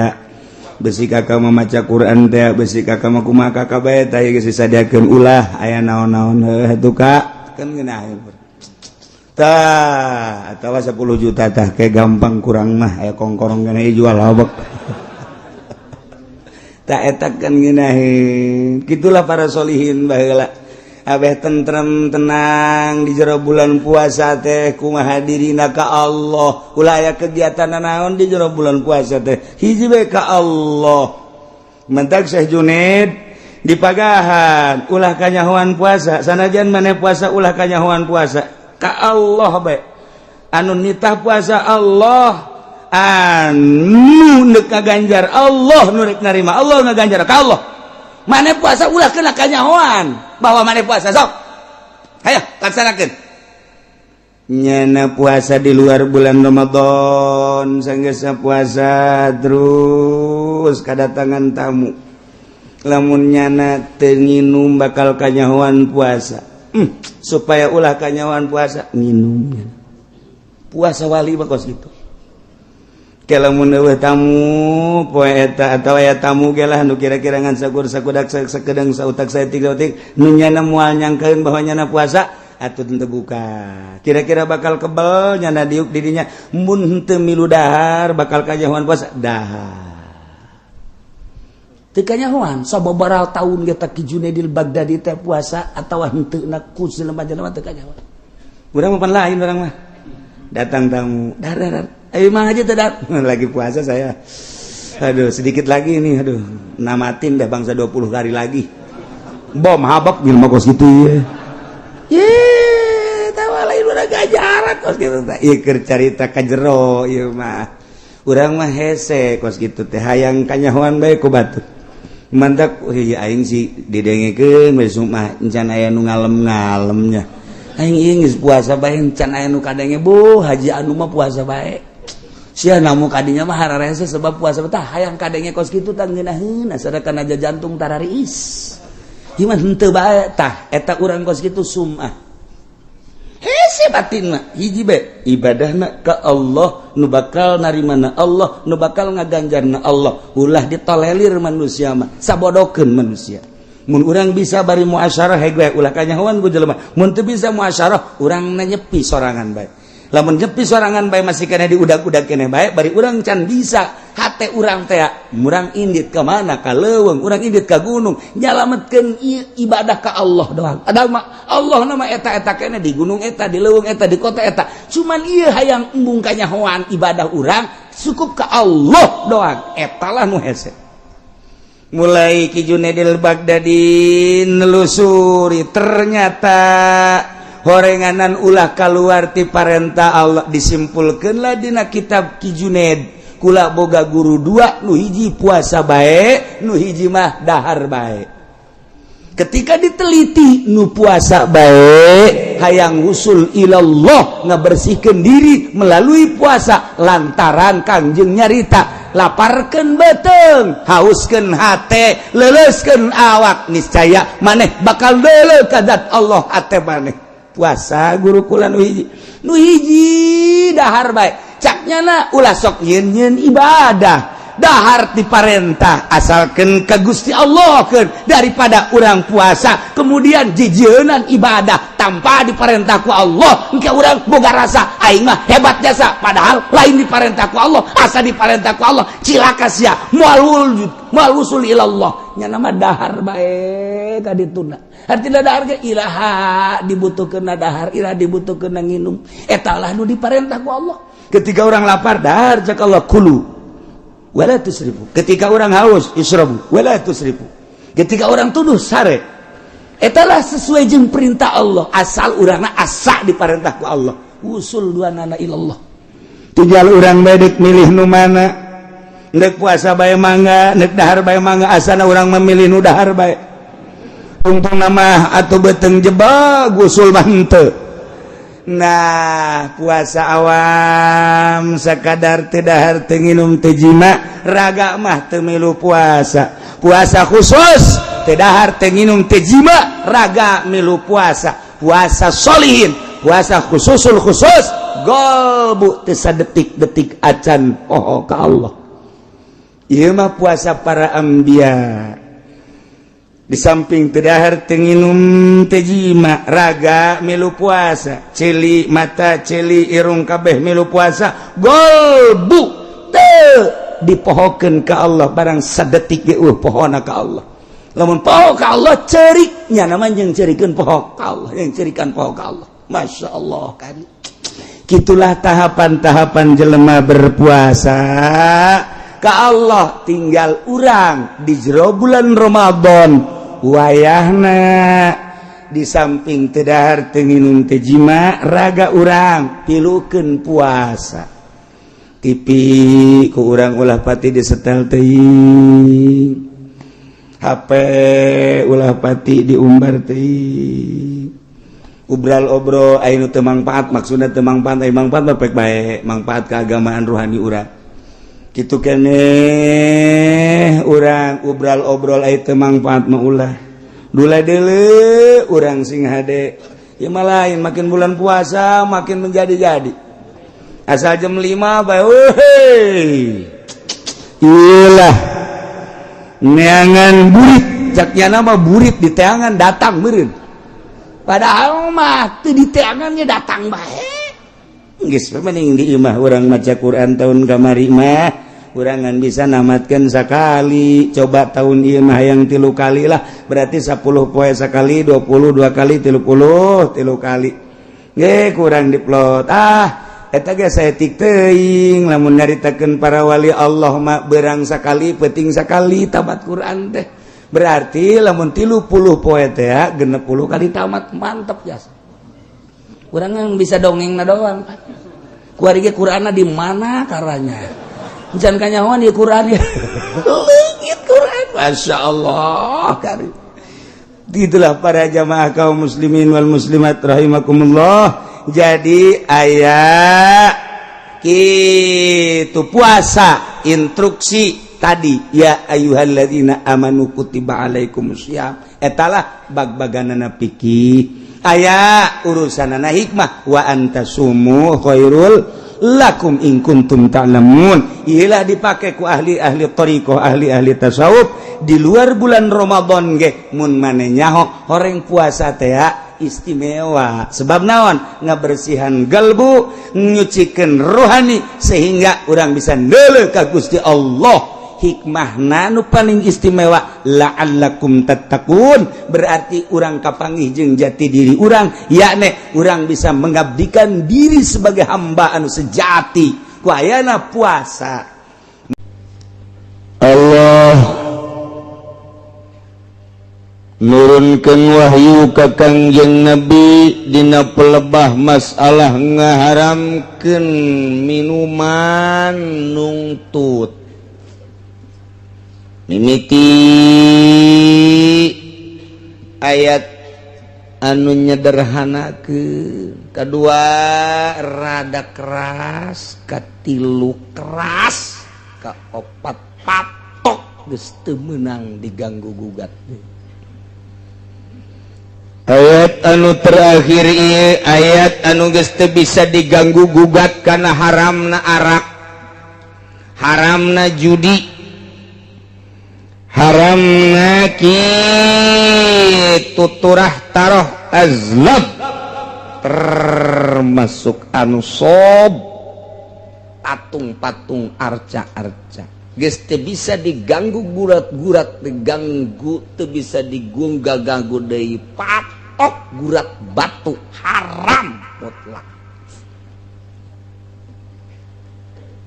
besi kakak mah maca Quran teh, besi kakak mah kumaha kakak bae. Tah, geus disadiakeun, ulah aya naon-naon. Heuh tuh, Kak, kan ngeunaheun. Tah, atawa 10 juta. Tah, kayak gampang kurang mah aya kongkorong kana jual habek. Tah, eta kan ngeunaheun. Kitulah para solihin baheula, abeh tentrem, tenang di jero bulan puasa teh. Kumaha dirina ka Allah, ulah aya kegiatan naon di jero bulan puasa teh, hiji bae ka Allah. Mentak Syekh Junaid dipagahan ulah kanyahoan puasa. Sanajan maneh puasa, ulah kanyahoan puasa, ka Allah bae. Anu nitah puasa Allah, anu neuk ngaganjar Allah, nu rek narima Allah, ngaganjar ka Allah. Maneh puasa ulah kena kanyahoan bahwa maneh puasa. Sok, hayo laksanakeun. Nyana puasa di luar bulan Ramadan, sanggeusna puasa terus kedatangan tamu. Lamun nyana teu nginum bakal kanyahoan puasa. Supaya ulah kanyahoan puasa, nginum nyana. Puasa wali mah kos gitu. Lamun eueuh tamu poe eta atawa aya tamu ge lah, nu kira-kira ngan sakur sakudak, sakedeng, sautak, saeutik sautik, nu nyana moal nyangkeun bahwa nyana puasa atuh teu buka. Kira-kira bakal kebel nyana diuk didinya. Mun henteu milu dahar bakal kanyahoan puasa, dahar teu kanyahoan. Sababaraha tahun ge Ki Junaidil Baghdadi teh puasa atawa henteu na ku jelema-jelema teu kanyahoan. Urang mah pan lain, urang mah datang tamu, dar dar, ayo mang aja tidak, lagi puasa saya, aduh, sedikit lagi ini, aduh, namatin dah bangsa 20 hari lagi, bom habak jelema kos gitu ya. Ye, tahu lain udah gajaran kos gitu teh. Ieu keur carita ka jero ieu mah. Urang mah hese kos gitu teh, hayang kanyahoan bae ku batur. Mantak ieu aing sih didengekeun we mah encan aya nu ngalem-ngalemnya. Aing ieu geus puasa bae encan aya nu kadenge. Bu haji anu mah puasa bae. Sia namu kadinya mah hararese sebab puasa. Tah, hayang kadenge kos kitu tah, ngeunaheun asana kana jantung tarariis. Gimana henteu bae tah eta urang kos kitu sumah. Hese batin mah hiji bae ibadahna ka Allah, nu bakal narimana Allah, nu bakal ngaganjarna Allah. Ulah ditolelir manusia mah, sabodokeun manusia. Mun urang bisa bari muasyarah hege, ulah kanyahoan ku jelema. Mun teu bisa muasyarah, urang nyepi sorangan bae. Lamun nyepi sorangan bae masih kena diudag-udag keneh bae, bari urang can bisa hate urang teh, urang indit ka mana, ka leuweung, urang indit ka gunung, nyalametkeun ibadah ka Allah doang. Ada mah Allah nama eta-eta keneh di gunung eta, di leuweung eta, di kota eta. Cuman ieu hayang embung kanyahoan ibadah urang cukup ka Allah doang. Eta lah nu hese. Mulai Ki Junaidil Baghdadi nelusuri, ternyata horenganan ulah keluar ti parentah Allah. Disimpulkanlah dina kitab Ki Junaid, kula boga guru dua, nu hiji puasa bae, nu hiji mah dahar bae. Ketika diteliti, nu puasa bae hayang usul ilallah, ngabersihkan diri melalui puasa, lantaran Kangjeng nyarita laparkan beteng, hauskan hate, leleskan awak, niscaya maneh bakal dele kadat Allah hate maneh. Puasa guru kula nu hiji, nu hiji dahar bae. Caknya na ulah sok nyeun nyeun ibadah, dahar diparentah asalkan ke Gusti Allah keun, daripada urang puasa kemudian jijieunnan ibadah tanpa diparentah ku Allah. Engke urang boga rasa aing mah hebat jasa, padahal lain diparentah ku Allah. Asa diparentah ku Allah, cilaka sia, moal wujud, moal usul ilallah. Nya nama dahar bae ka dituna. Artinya dahar ge ilaha dibutuhkeun dahar, ilaha dibutuhkeun nginum, eta lah nu diparentah ku Allah. Ketika orang lapar, dahar, cak Allah, kulu wala tusrifu. Ketika orang haus, israbu wala tusrifu. Ketika orang tuduh, sare. Etalah sesuai jeung perintah Allah, asal urangna asa diparentah ku Allah, usul dua nana ilallah. Tinggal urang bedek milih nu mana. Nek puasa bae mangga, nek dahar bae mangga, asana urang memilih nu dahar bae. Tungtung nama atau beteng jebak, usul mah henteu. Nah, puasa awam sekadar teu dahar, teu nginum, teu jima, raga mah teu milu puasa. Puasa khusus teu dahar, teu nginum, teu jima, raga milu puasa. Puasa solihin, puasa khususul khusus, golbu teu sadetik-detik acan poho ka Allah. Ieu mah puasa para anbiya. Di samping teu dahar, teu nginum, teu jima, raga milu puasa, ceuli mata, ceuli irung, kabeh milu puasa. Golbu teu dipohokeun ka Allah barang sadetik ge eueuh pohona ka Allah. Lamun poho ka Allah, cerik nya nama jeung cerikeun poho ka Allah, yang cerikan poho ka Allah. Masya Allah kan, gitulah tahapan-tahapan jelema berpuasa ka Allah. Tinggal urang di jero bulan Ramadan wayahna, di samping teu dahar, teu nginum, teu jima, raga urang pilukeun puasa. TV ku urang ulah pati disetel teuing, HP ulah pati diumbar teuing, ubral obrol aya nu teu mangpaat. Maksudna teu mangpaat, aya mangpaat mah pek bae, mangpaat keagamaan ruhani urang kitu keneh. Urang ubral obrol aya teu mangpaat mah ulah dula deuleu urang sing hade. Ya mah lain, makin bulan puasa makin menjadi-jadi. Asal jam 5 bae, weh, ilah neangan burit, caknya nama burit di teangan datang meureun, padahal mah teu di teangannya datang bae. Geus mending di imah urang maca Quran. Tahun kamari mah kurangan bisa namatkan sekali, coba tahun ieu mah yang tilu kali lah, berarti 10 poe sekali, 22 kali, 30 tilu kali ge kurang diplot. Ah, eta ge saeutik teuing. Lamun nyaritakeun para wali Allah mah berang sekali, penting sekali tamat Quran teh. Berarti lamun 30 poe teh 60 kali tamat, mantep jas. Urang yang bisa dongeng na doang. Kuari ge Qur'anna di mana karanya? Jangan kanyahoan di Quran ya. Leungit Quran. Masya Allah. Karim. Itulah para jamaah kaum muslimin wal muslimat rahimakumullah. Jadi ayat itu puasa instruksi. Tadi ya ayyuhalladzina amanu kutiba alaikumusiyam, etalah bag-baganana fikih, aya urusanana hikmah. Wa antasumu khairul lakum in kuntum ta'lamun, iyalah dipake ku ahli-ahli thariqah, ahli-ahli tasawuf di luar bulan Ramadan ge. Mun mane nyaho horeng puasa teh istimewa, sebab naon? Ngabersihan galbu, nyucikeun rohani, sehingga orang bisa neuleuh ka Gusti Allah. Hikmah nu paling istimewa, la'allakum tattaqun, berarti urang kapanggih jeung jati diri urang, yakni urang bisa mengabdikan diri sebagai hamba anu sejati ku ayana puasa. Allah nurunkeun wahyu ka Kangjeng Nabi dina pelebah masalah ngaharamkeun minuman nungtut. Mimiti ayat anu nyederhanakeun, kedua rada keras, katilu keras, kaopat patok, geus teu meunang diganggu gugat. Ayat anu terakhir ieu ayat anu geus teu bisa diganggu gugat karena haramna arak, haramna judi, haramna kitu turah taroh azlam, termasuk anu sob patung-patung, arca-arca, geus teu bisa diganggu gurat-gurat, diganggu teu bisa digungga ganggu deui, patok gurat batu haram mutlak.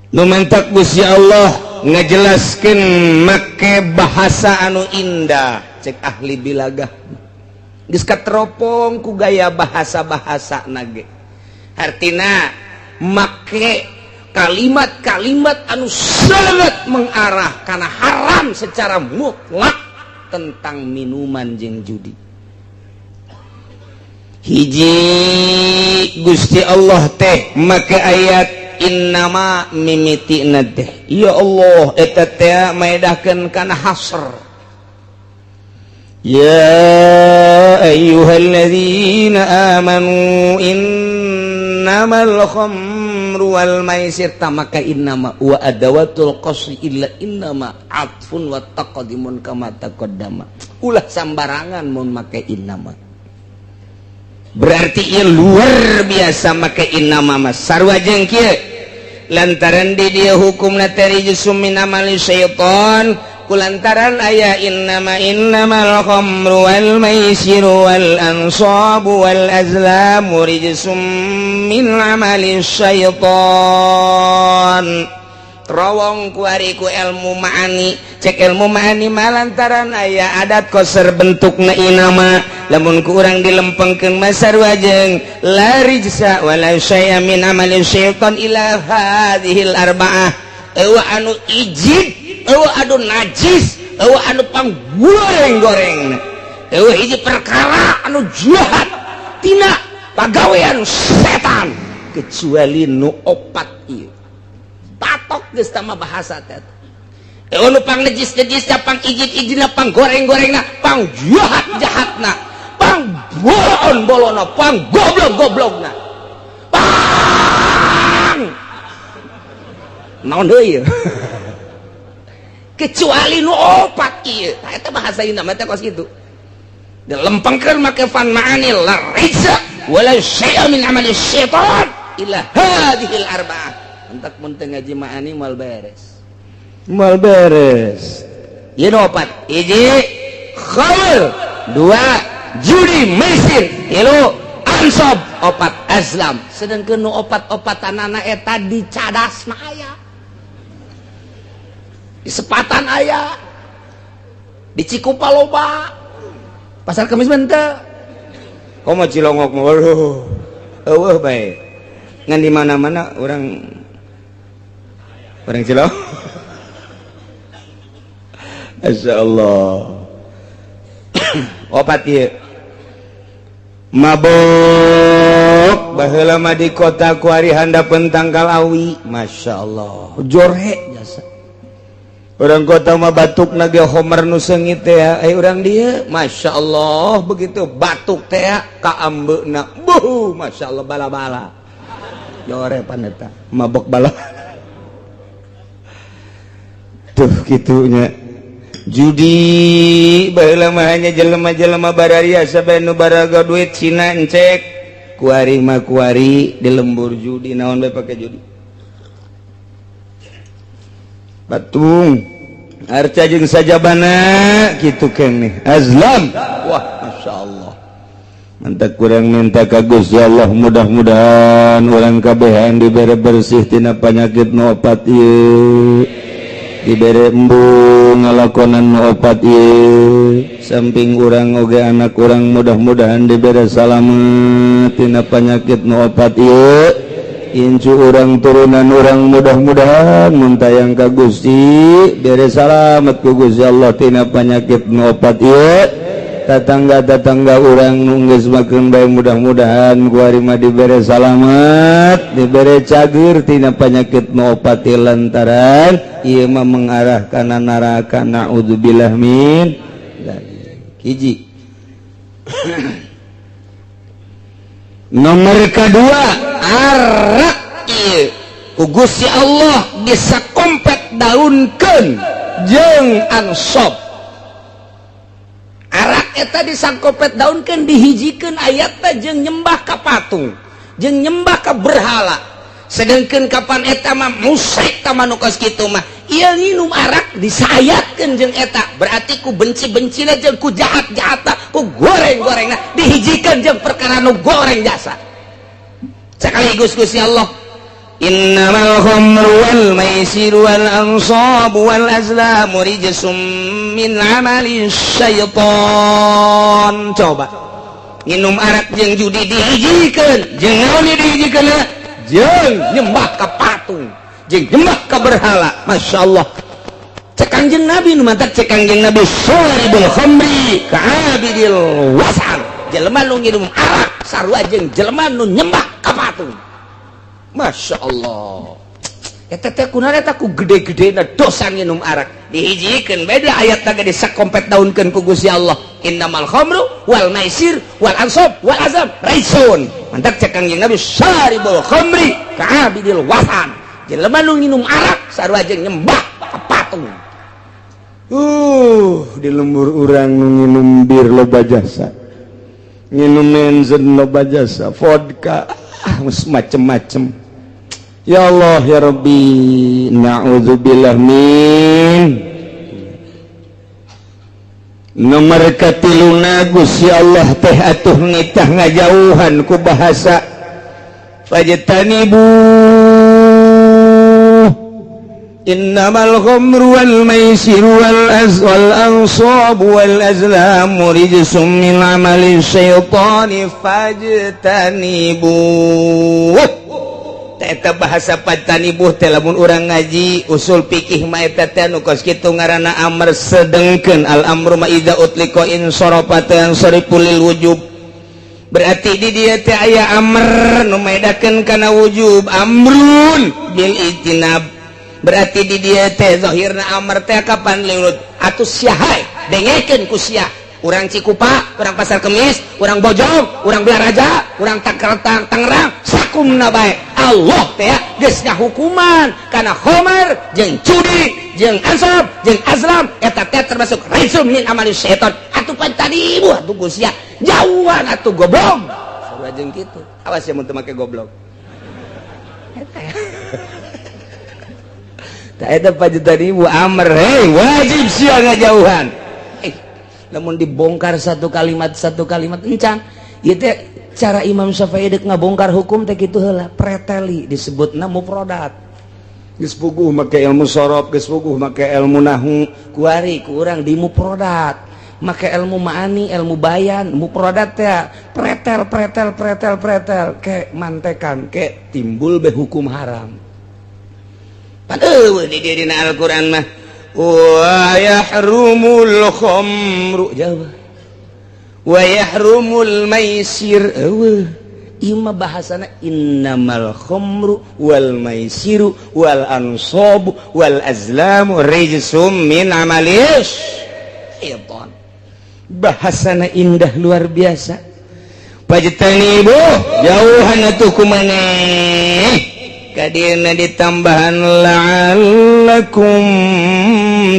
Nu mantak Gusti Allah ngajelaskeun make bahasa anu indah. Cek ahli bilagah, geus kateropong ku gaya bahasa-bahasa nage, artina make kalimat-kalimat anu sangat mengarah karena haram secara mutlak tentang minuman jeung judi. Hiji, Gusti Allah teh make ayat innama mimiti teh, ya Allah, eta teh maedahkeun kana hasr. Ya ayyuhalladzina amanu innamal khamru wal maisir, tamaka innama wa adawatul qasri illa innama atfun wa taqdimun kama taqaddama. Ulah sambarangan mun make innama, berarti ieu luar biasa make innama mah. Sarua jeung kieu, lantaran di dieu hukumna teh rijsum min amali syaitan, kulantaran aya innama. Innamal khamru wal maisiru wal ansabu wal azlamu rijsum min amali syaitan. Terowong kuari ku ilmu ma'ani. Cek ilmu ma'ani, malantaran aya adat koser bentukna inama, lamun ku urang dilempengkeun mah sarua jeung la rijsa wala syai'a min amali syaitan ila hadhil arba'ah. Eueuh anu ijid, eueuh anu najis, eueuh anu panggoreng-goreng, eueuh hiji perkara anu jahat tina pagawean setan kecuali nu opat ieu. Patok geus tama bahasa teh. Eueuh nu pang najis-najisna, pang ijid-ijidna, pang goreng-gorengna, pang jahat-jahatna, pang bolon-bolonna, pang goblok-goblokna, pang naon deui kecuali nu opat ieu. Tah, eta bahasa inna teh kos kitu, dilempengkeun make fan ma'ani, la rijsa wala syai'a min amali syaitan illa hadhil arba'ah. Entak mun teu ngaji ma'ani moal beres, moal beres. Ieu nu opat: hiji khamr, dua judi maisir, tilu ansab, opat azlam. Sedangkan nu opat-opatanana eta di cadas mah aya, di Sepatan aya, di Cikupa loba, Pasar Kemis mah henteu. Komo Cilongok mah, waduh, eueuh bae. Ngan di mana-mana orang orang Cilongok. Masya Allah. Opat ieu. Mabok baheula mah di kota kuari handapeun tangkal awi. Masya Allah. Jorhe jasa. Orang kota mah batuk naga homer nu seungit teh ya. Eh, urang dieu Masya Allah, begitu batuk teh ka ambeuna, buh, Masya Allah, bala-bala jore pan eta mabok bala tuh gitunya. Judi baheula mah hanya jelema-jelema bararia sabe nu baraga duit Cina encek. Kuari mah kuari di lembur judi naon bae pake judi. Patung arca jeung sajabana kitu keneh azlam. Wah, Masya Allah, mantap. Kurang minta ka Gusti Allah, mudah-mudahan urang kabehan dibere bersih tina penyakit nu opat ieu, dibere embung ngalakonan nu opat ieu. Samping urang oge anak urang mudah-mudahan dibere salamet tina penyakit nu opat ieu. Incu urang, turunan urang, mudah-mudahan muntayang ka Gusti bere salamet ku Gusti Allah tina penyakit nu opat ieu. Tetangga-tetangga urang nu geus makeun bae, mudah-mudahan kuari mah dibere salamet, dibere cager tina penyakit nu opat ieu, lantaran ieu mah mengarah kana neraka, naudzubillah min dzalik. Hiji. Nomor kedua, arak ieu ku Gusti Allah bisa kompet daunkeun jeung ansob. Arak eta disangkopet daunkeun, dihijikeun ayatna jeung nyembah ka patung jeung nyembah ka berhala. Sedangkan kapan eta mah musyrik tah nu kos kitu mah. Ieu nginum arak disayatkeun jeung eta, berarti ku benci-bencina jeung ku jahat-jahatna, ku goreng-gorengna dihijikeun jeung perkara nu goreng jasa. Sekaligus Gusti Allah, innamal khamru wal maisiru wal ansabu wal azlamu rijsum min amali syaitan. Coba, minum arak jeung judi dihijikeun jeung naon dihijikeun? Jeung nyembah ka patung jeung nyembah ka berhala. Masya Allah, cek Kangjeng Nabi, nu mantak cek Kangjeng Nabi, syaribul khamri ka'abidil wasan. Jelema nu nginum arak sarua jeung jelema nu nyembah ka patung. Masya Allah, eta teh kunaon eta ku gede-gedena dosa nginum arak dihijikeun? Beda ayat ge disakompet daunkeun ku Gusti Allah, innamal khamru wal maisir wal ansab wal azlam rijsun. Mantak cek Kangjeng Nabi, syaribul khamri ka'abidil wasan. Jelema nu nginum arak sarua jeung nyembah ka patung. Di lembur urang nu nginum bir loba jasa, nginum menzen loba jasa, vodka, ah, macem-macem. Ya Allah ya Rabbi, na'udzubillah min. Nomor katiluna, Gusti Allah teh atuh nitah ngajauhan ku bahasa fajtanibu. Innamal khamru wal maisir wal wal ansabu wal azlamu rijsum min amali syaitani fajtanibu. Eta bahasa fajtanibu teh lamun urang ngaji usul fikih mah eta teh nu kos kitu ngaranna amr. Sedengkeun al amru ma idza utliqa in sarafa yansarifu lil wujub. Berarti di dia teh aya amr nu medakeun kana wujub, amrun bil ijtinab. Berarti di dia teh zahirna amr teh kapan liurut atuh sia hae dengekeun ku sia, urang Cikupa, urang Pasar Kemis, urang Bojong, urang Balaraja, urang Tangkerang, Tangerang, sakumna bae. Allah teh geus ngahukuman kana khamar jeung judi jeung ansab jeung azlam, eta teh termasuk rijsum min amali syaitan. Atuh pan tadi ibu atuh geus sia jauhan atuh, goblok. Sarua jeung kitu, awas ya mun teu make goblok. Eta tak eta fajtanibu amr, hei, wajib sia ngajauhan. Eh, namun dibongkar satu kalimat satu kalimat encan. Ieu teh cara Imam Syafi'i dek ngabongkar hukum teh kitu heula, preteli, disebutna mufradat. Geus puguh make ilmu sorof, geus puguh make ilmu nahu, kuari ku urang di mufradat make ilmu ma'ani, ilmu bayan. Mufradat teh pretel, pretel, pretel, pretel, ke mantekan ke timbul be hukum haram. Pan eueuh di dieu dina Al-Qur'an mah wa yahrumul khamru jauh, wa yahrumul maisir eueuh. Ieu mah bahasana innamal khamru wal maisiru wal ansabu wal azlamu rijsum min amalis syaitan. Bahasana indah luar biasa. Pajtanibu jauhan atuh ku maneh kadieuna ditambahan la'allakum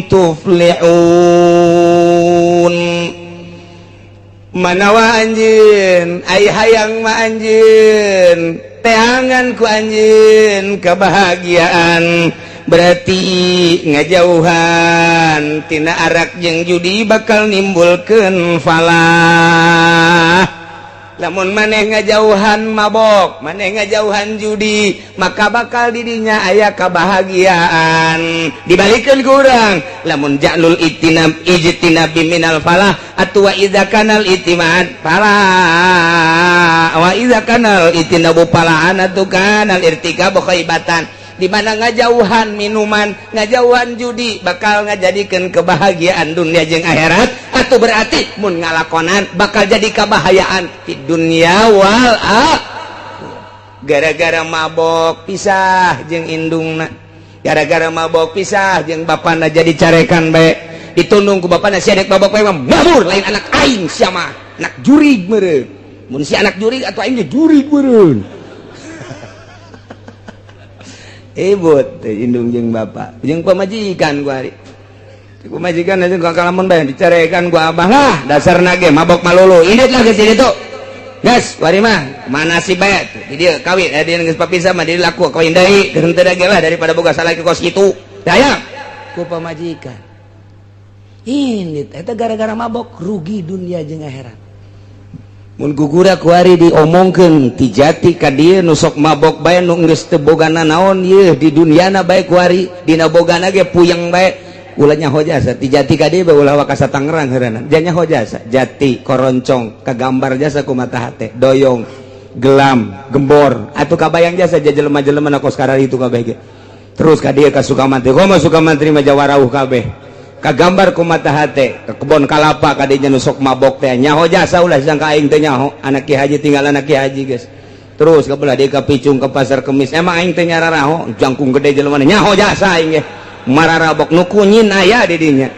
tuflihun. Manawa anjeun ai hayang mah anjeun teangan ku anjeun kebahagiaan, berarti ngajauhan tina arak jeung judi bakal nimbulkeun falah. Lamun maneh ngajauhan mabok, maneh ngajauhan judi, maka bakal didinya aya kebahagiaan. Dibalikeun ku urang, lamun ja'lul itinab ijtinabi minal falah atuh wa idza kanal itimad falah wa idza kanal itinabu falahan atuh kanal irtikabu khaibatan. Di mana ngajauhan minuman, ngajauhan judi bakal ngajadikeun kebahagiaan dunia jeung akhirat, atau berarti mun ngalakonan bakal jadi kebahayaan di dunia wal akhirah. Gara-gara mabok pisah jeung indungna, gara-gara mabok pisah jeung bapana jadi carekan bae, ditundung ku bapana sia dek mabok bae mah mabur lain anak aing sia mah, anak jurig meureun. Mun si anak jurig atuh aing ge jurig meureun. Ibut indung jeung bapak jeung pamajikan gua hari pamajikan aja gua kalamun bae dicarekan gua abah lah dasarna ge mabok malulu indit lah geus ditu geus wari mah mana si bae di dieu kawin dia geus papisah mah di laku kawin deui geus henteu ge lah daripada boga salaki kos kitu daya ku pamajikan indit eta gara-gara mabok rugi dunia jeung akhirat. Mun gugura kuari diomongkeun ti jati ka dieu nu sok mabok bae nu geus teu bogana naon ieu di duniana bae kuari dina bogana ge puyeng bae ulah nyaho jasa ti jati ka dieu bae ulah wakasa Tangerang heureunan ja nyaho jasa jati koroncong kagambar jasa ku mata hate doyong gelam gembor atuh kabayang jasa ja jelema-jelema na kos kararitu kabeh ge terus ka dieu ka Sukamantri komo Sukamantri mah jawarauh kabeh kagambar ku mata hate ke kebon kalapa kadinya nu sok mabok teh nyaho jasa ulah sangka aing teh nyaho anak ki haji tinggal anak ki haji geus terus ka belah deui ka Picung ke pasar Kemis emang aing teh nyararaho jangkung gede jelema nyaho jasa aing ge mararabok nu kunyin aya di dinya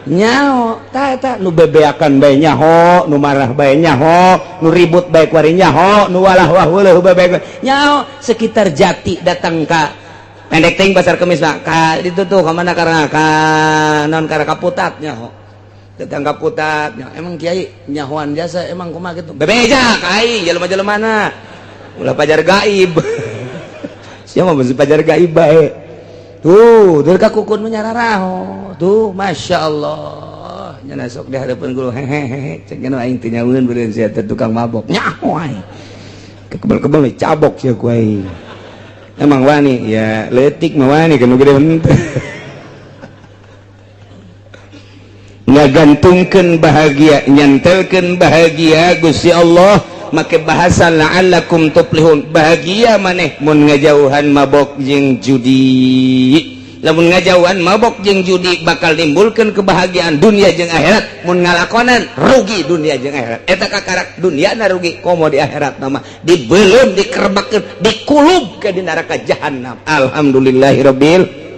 nyaho tah eta nu bebeakan bae nyaho nu marah bae nyaho nu ribut bae kuari nyaho nu walah wah weuleuh bae nyaho sekitar Jati datang ka pendek ting pasar Kemis mah ka ditu tuh ka mana karena ka non karena Kaputat nyaho datang Kaputat nyaho emang kiai nyahoan jasa emang kumaha kitu bebeja ka aing jelema-jelemana ulah pajar gaib sia mah beusi pajar gaib bae tuh dari ka kukun mah nyararaho tuh masya Allah nya sok di hadapan guru hehehe cek nya aing teh nyahueun beureun sia teh tukang mabok nyaho aing kebel-kebel cabok sia ku aing. Emang wani ya letik mah wani kan gede henteu. Ngagantungkeun bahagia nyantelkeun bahagia Gusti Allah make bahasa la'allakum tuflihun bahagia maneh mun ngajauhan mabok jeung judi. Lamun ngajauhan mabok jeung judi bakal nimbulkeun kebahagiaan dunia jeung akhirat, mun ngalakonan rugi dunia jeung akhirat. Eta kakarak dunia na rugi komo di akhirat mah dibeuleum dikerebakeun dikulub ke di neraka jahanam. Alhamdulillahirabbil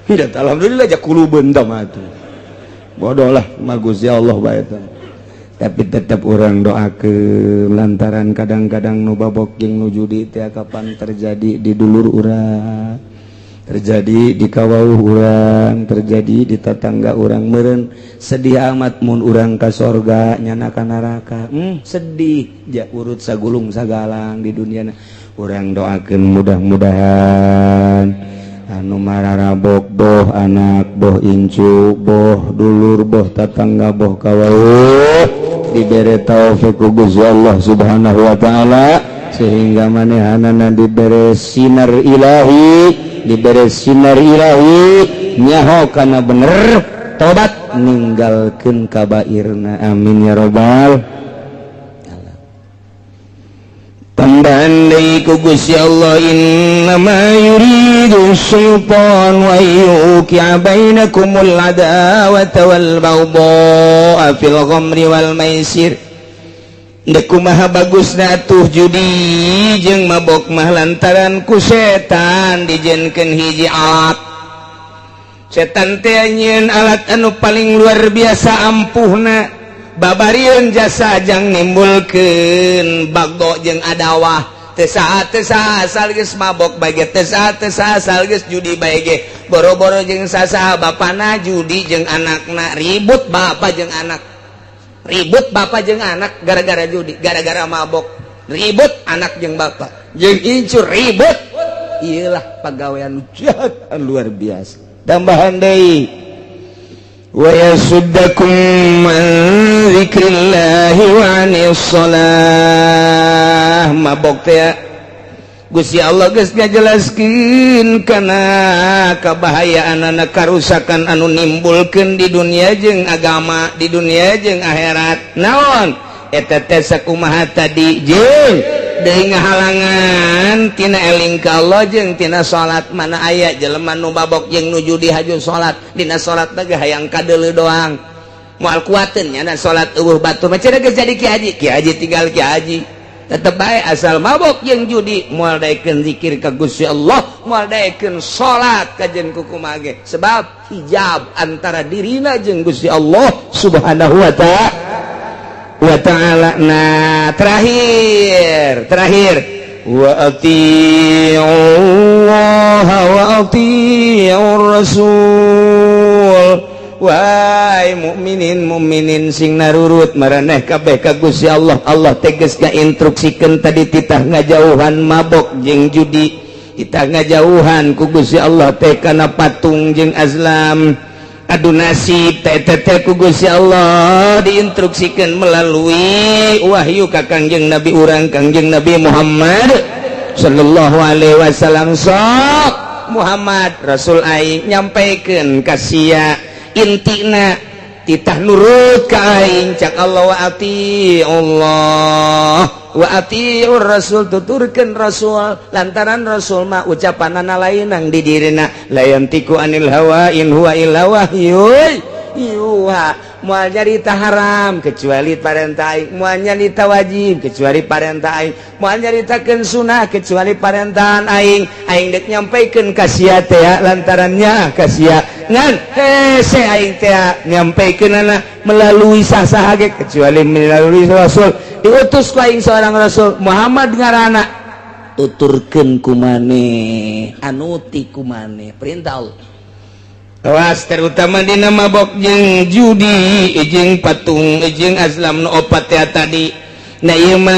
tidak alhamdulillah ja kulubeun tah mah atuh. Bodoh lah mah Gusti Allah bae tah. Tapi tetap orang doakeun lantaran kadang-kadang nu babok jeung nu judi teh kapan terjadi di dulur urang, terjadi di kawauh urang, terjadi di tetangga urang meureun sedih amat mun urang ka sorga nyana ka neraka. Sedih ja urut sagulung sagalang di dunia. Urang doakeun mudah-mudahan anu mararabok boh anak boh incu boh dulur boh tetangga boh kawauh dibere taufik ku Gusti Allah Subhanahu wa taala sehingga manehanana dibere sinar ilahi, dibere sinar ilahi nyaho kana bener tobat ninggalkeun kabairna. Amin ya robbal alamin. Tambahan deui ku Gusti Allah innama yuridu Yuridu syaitan wa yuqi'a bainakumul adawata wal baghdha'a fil khamri wal maisir. Dek kumaha bagusna atuh judi jeung mabok mah, lantaran ku setan dijieunkeun hiji alat. Setan teh nyieun alat anu paling luar biasa ampuhna, babarieun jasa jang nimbulkeun bagdo jeung adawah. Teu saha teu saha asal geus mabok bae ge, teu saha teu saha asal geus judi bae ge. Boro-boro jeung sasaha, bapana judi jeung anakna ribut, bapa jeung anak ribut, bapak jeung anak gara-gara judi, gara-gara mabok ribut, anak jeung bapak jeung incu ribut. Iyalah, pagawean jahat luar biasa. Tambahan deui, wa yasuddakum an dzikrillahi wa anis shalah. Mabok teh Gusti Allah geus ngajelaskeun kana kabahayaan anak, karusakan anu nimbulkeun di dunia jeung agama, di dunia jeung akhirat. Naon eta teh? Sakumaha tadi, jeung deui ngahalangan tina eling ka Allah jeung tina salat. Mana aya jelema nu mabok jeung nu judi haju salat? Dina salat teh hayang kadeuleu doang, moal kuateun nya salat. Euweuh batur mah cenah geus jadi ki haji, ki haji tinggal ki haji, tetep bae asal mabok jeung judi moal daekeun zikir ka Gusti Allah, moal daekeun salat kajen kukumaha ge, sebab hijab antara dirina jeung Gusti Allah Subhanahu wa ta'ala wa ta'ala. Nah, terakhir terakhir, wa Allah wa ati'ur rasul. Wahai mukminin mukminin, sing narurut maraneh kabeh ka Gusti Allah. Allah tegas instruksikan tadi, titah ngajauhan mabok jeung judi, titah ngajauhan ku Gusti Allah teh kana patung jeung azlam, adu nasib teh teh. Ku Gusti Allah diinstruksikan melalui wahyu ka Kangjeng Nabi urang, Kangjeng Nabi Muhammad sallallahu alaihi wasallam. Sok Muhammad, Rasul aing nyampaikan ka sia, intina titah nurut ka aing. Cak Allah, wa ati Allah wa atiur rasul, tuturkeun rasul, lantaran rasul mah ucapanana lain nang di dirina, la yantiqu anil hawa in huwa illa wahyu yuha. Moal nyarita haram kecuali parentah aing, moal nyarita wajib kecuali parentah aing, moal nyaritakeun sunah kecuali parentahan aing. Aing dek nyampaikeun ka sia teh lantarannya ka sia ngan hese aing teh nyampaikeun melalui sah-sah ge kecuali melalui rasul. Diutus ku aing seorang rasul, Muhammad ngaranna, tuturkeun ku maneh, anuti ku maneh perintah Allah. Awas, terutama dina mabok jeung judi jeung patung jeung azlam nu opat ya tadi. Nah, ieu mah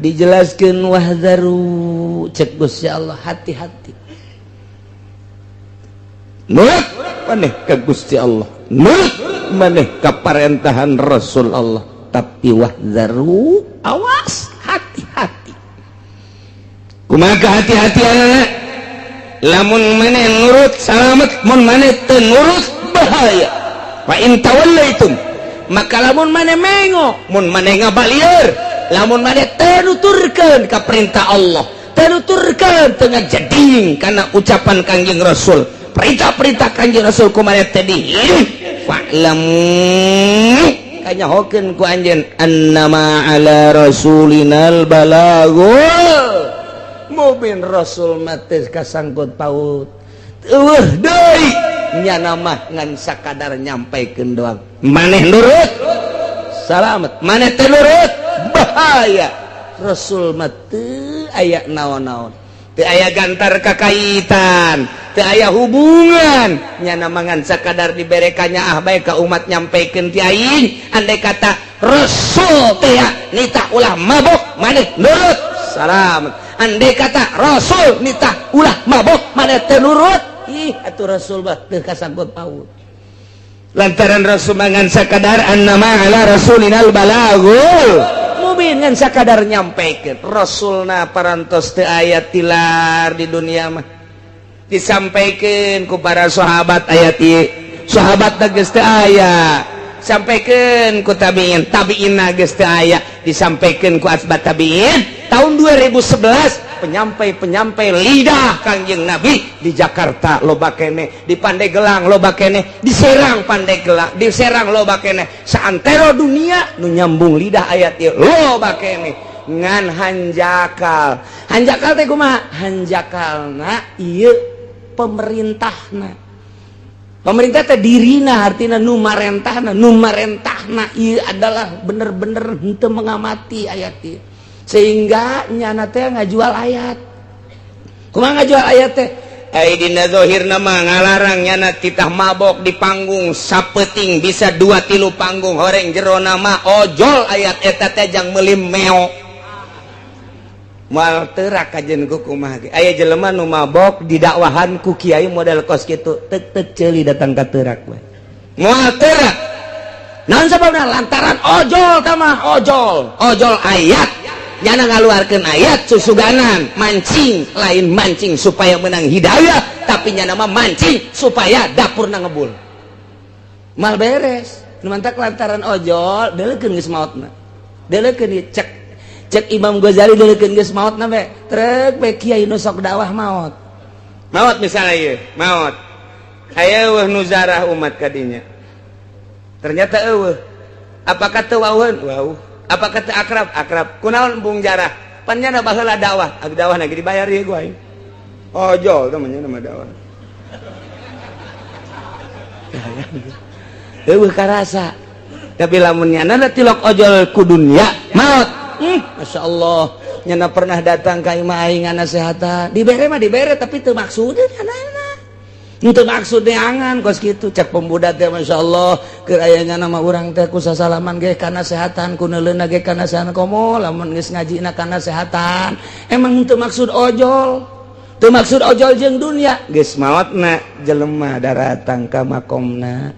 dijelaskeun, wahzaru, cek Gusti Allah, hati-hati. Nurut maneh ka Gusti Allah, nurut maneh ka parentahan Rasul Allah, tapi wahzaru, awas, hati-hati. Kumaha hati-hati anak? Lamun maneh nurut salamet, mun maneh teu nurut bahaya. Fa in tawallaitum, maka lamun maneh mengo, mun maneh ngabalieur, lamun maneh teu nuturkeun ka perintah Allah, teu nuturkeun, teu ngajeding kana ucapan Kangjeng Rasul, perintah-perintah Kangjeng Rasul ku maneh teh fa'lamu, kanyahokeun ku anjeun, annama ala rasulinal balagul mubin. Rasul mah teu kasangkut paut, euweuh deui, nyana mah ngan sakadar nyampaikeun doang. Maneh nurut salamet, maneh teu nurut bahaya. Rasul mah teu aya naon-naon, teu aya gantar kakaitan, teu aya hubungan, nyana mah ngan sakadar diberekannya ah bae ka umat, nyampaikeun ti aing. Andai kata Rasul teh nitah ulah mabok, maneh nurut salamet. Andai kata Rasul nitah ulah mabok, maneh teu nurut, ih atuh Rasul mah teu kasangkut paut, lantaran Rasul ngan sakadar annama ala rasulinal balagul mubin, ngan sakadar nyampaikeun. Rasulna parantos teu aya tilar di dunia mah, disampaikan ku para sahabat ayat ieu, sahabat geus teu aya, sampaikan ku tabiin, tabiin geus teu aya, disampaikan ku atba tabiin tahun 2011. Penyampai-penyampai lidah Kangjeng Nabi di Jakarta loba kene, di Pandeglang loba kene, di Serang, Pandeglang, di Serang loba kene, saantero dunia nu nyambung lidah ayat ieu loba kene. Ngan hanjakal, hanjakal teh kumaha? Hanjakalna ieu pemerintahna, pemerintah teh dirina, artinya nu marentahna, nu marentahna ieu adalah bener-bener henteu mengamati ayat ieu, sehingga nyana teh ngajual ayat. Kumaha ngajual ayat teh? Ai dina zahirna mah ngalarang nyana titah mabok di panggung sapeting bisa dua tilu panggung, horeng jerona mah ojol ayat eta teh jang meuli meo. Moal terak kajen ku kumaha ge. Aya jelema nu mabok didakwahan ku kiai model kos kitu, tek tek ceuli datang ka terak we. Moal terak. Naon sababna? Lantaran ojol tamah ojol, ojol ayat. Nyana ngaluarkeun ayat susuganan mancing, lain mancing supaya menang hidayah, tapi nyana mah mancing supaya dapurna ngebul. Mal beres. Nu mantak lantaran ojol deuleukeun geus maotna. Deuleukeun ieu, cek cek Imam Ghazali, deuleukeun geus maotna be. Trek be kiai nu sok dakwah maot. Maot misalnya ieu, maot. Aya eueuh nu zarah umat kadinya. Ternyata eueuh. Apakah teu wauheun? Wauh. Apakah teu akrab? Akrab. Kunaon embung jarah? Pan nyana baheula dakwah. Abi dakwah lagi dibayar ieu gua aing. Ojol teh mah nyana mah dakwah. Eueuh karasa. Tapi lamun nyana tilok ojol ku dunia, maot. Masya Allah. Nyana pernah datang ka imah aing ngasehatan. Dibere mah dibere, tapi teu maksudna nyana. Untuk maksud neangan kos kitu cek pemuda teh, Masya Allah, keur aya nama urang teh ku sasalaman ge kana sehatan, ku neuleuna ge kana sehatan, komo lamun geus ngajina kana sehatan. Emang teu maksud ojol, teu maksud ojol jeung dunia. Geus maotna jelema daratang ka makomna,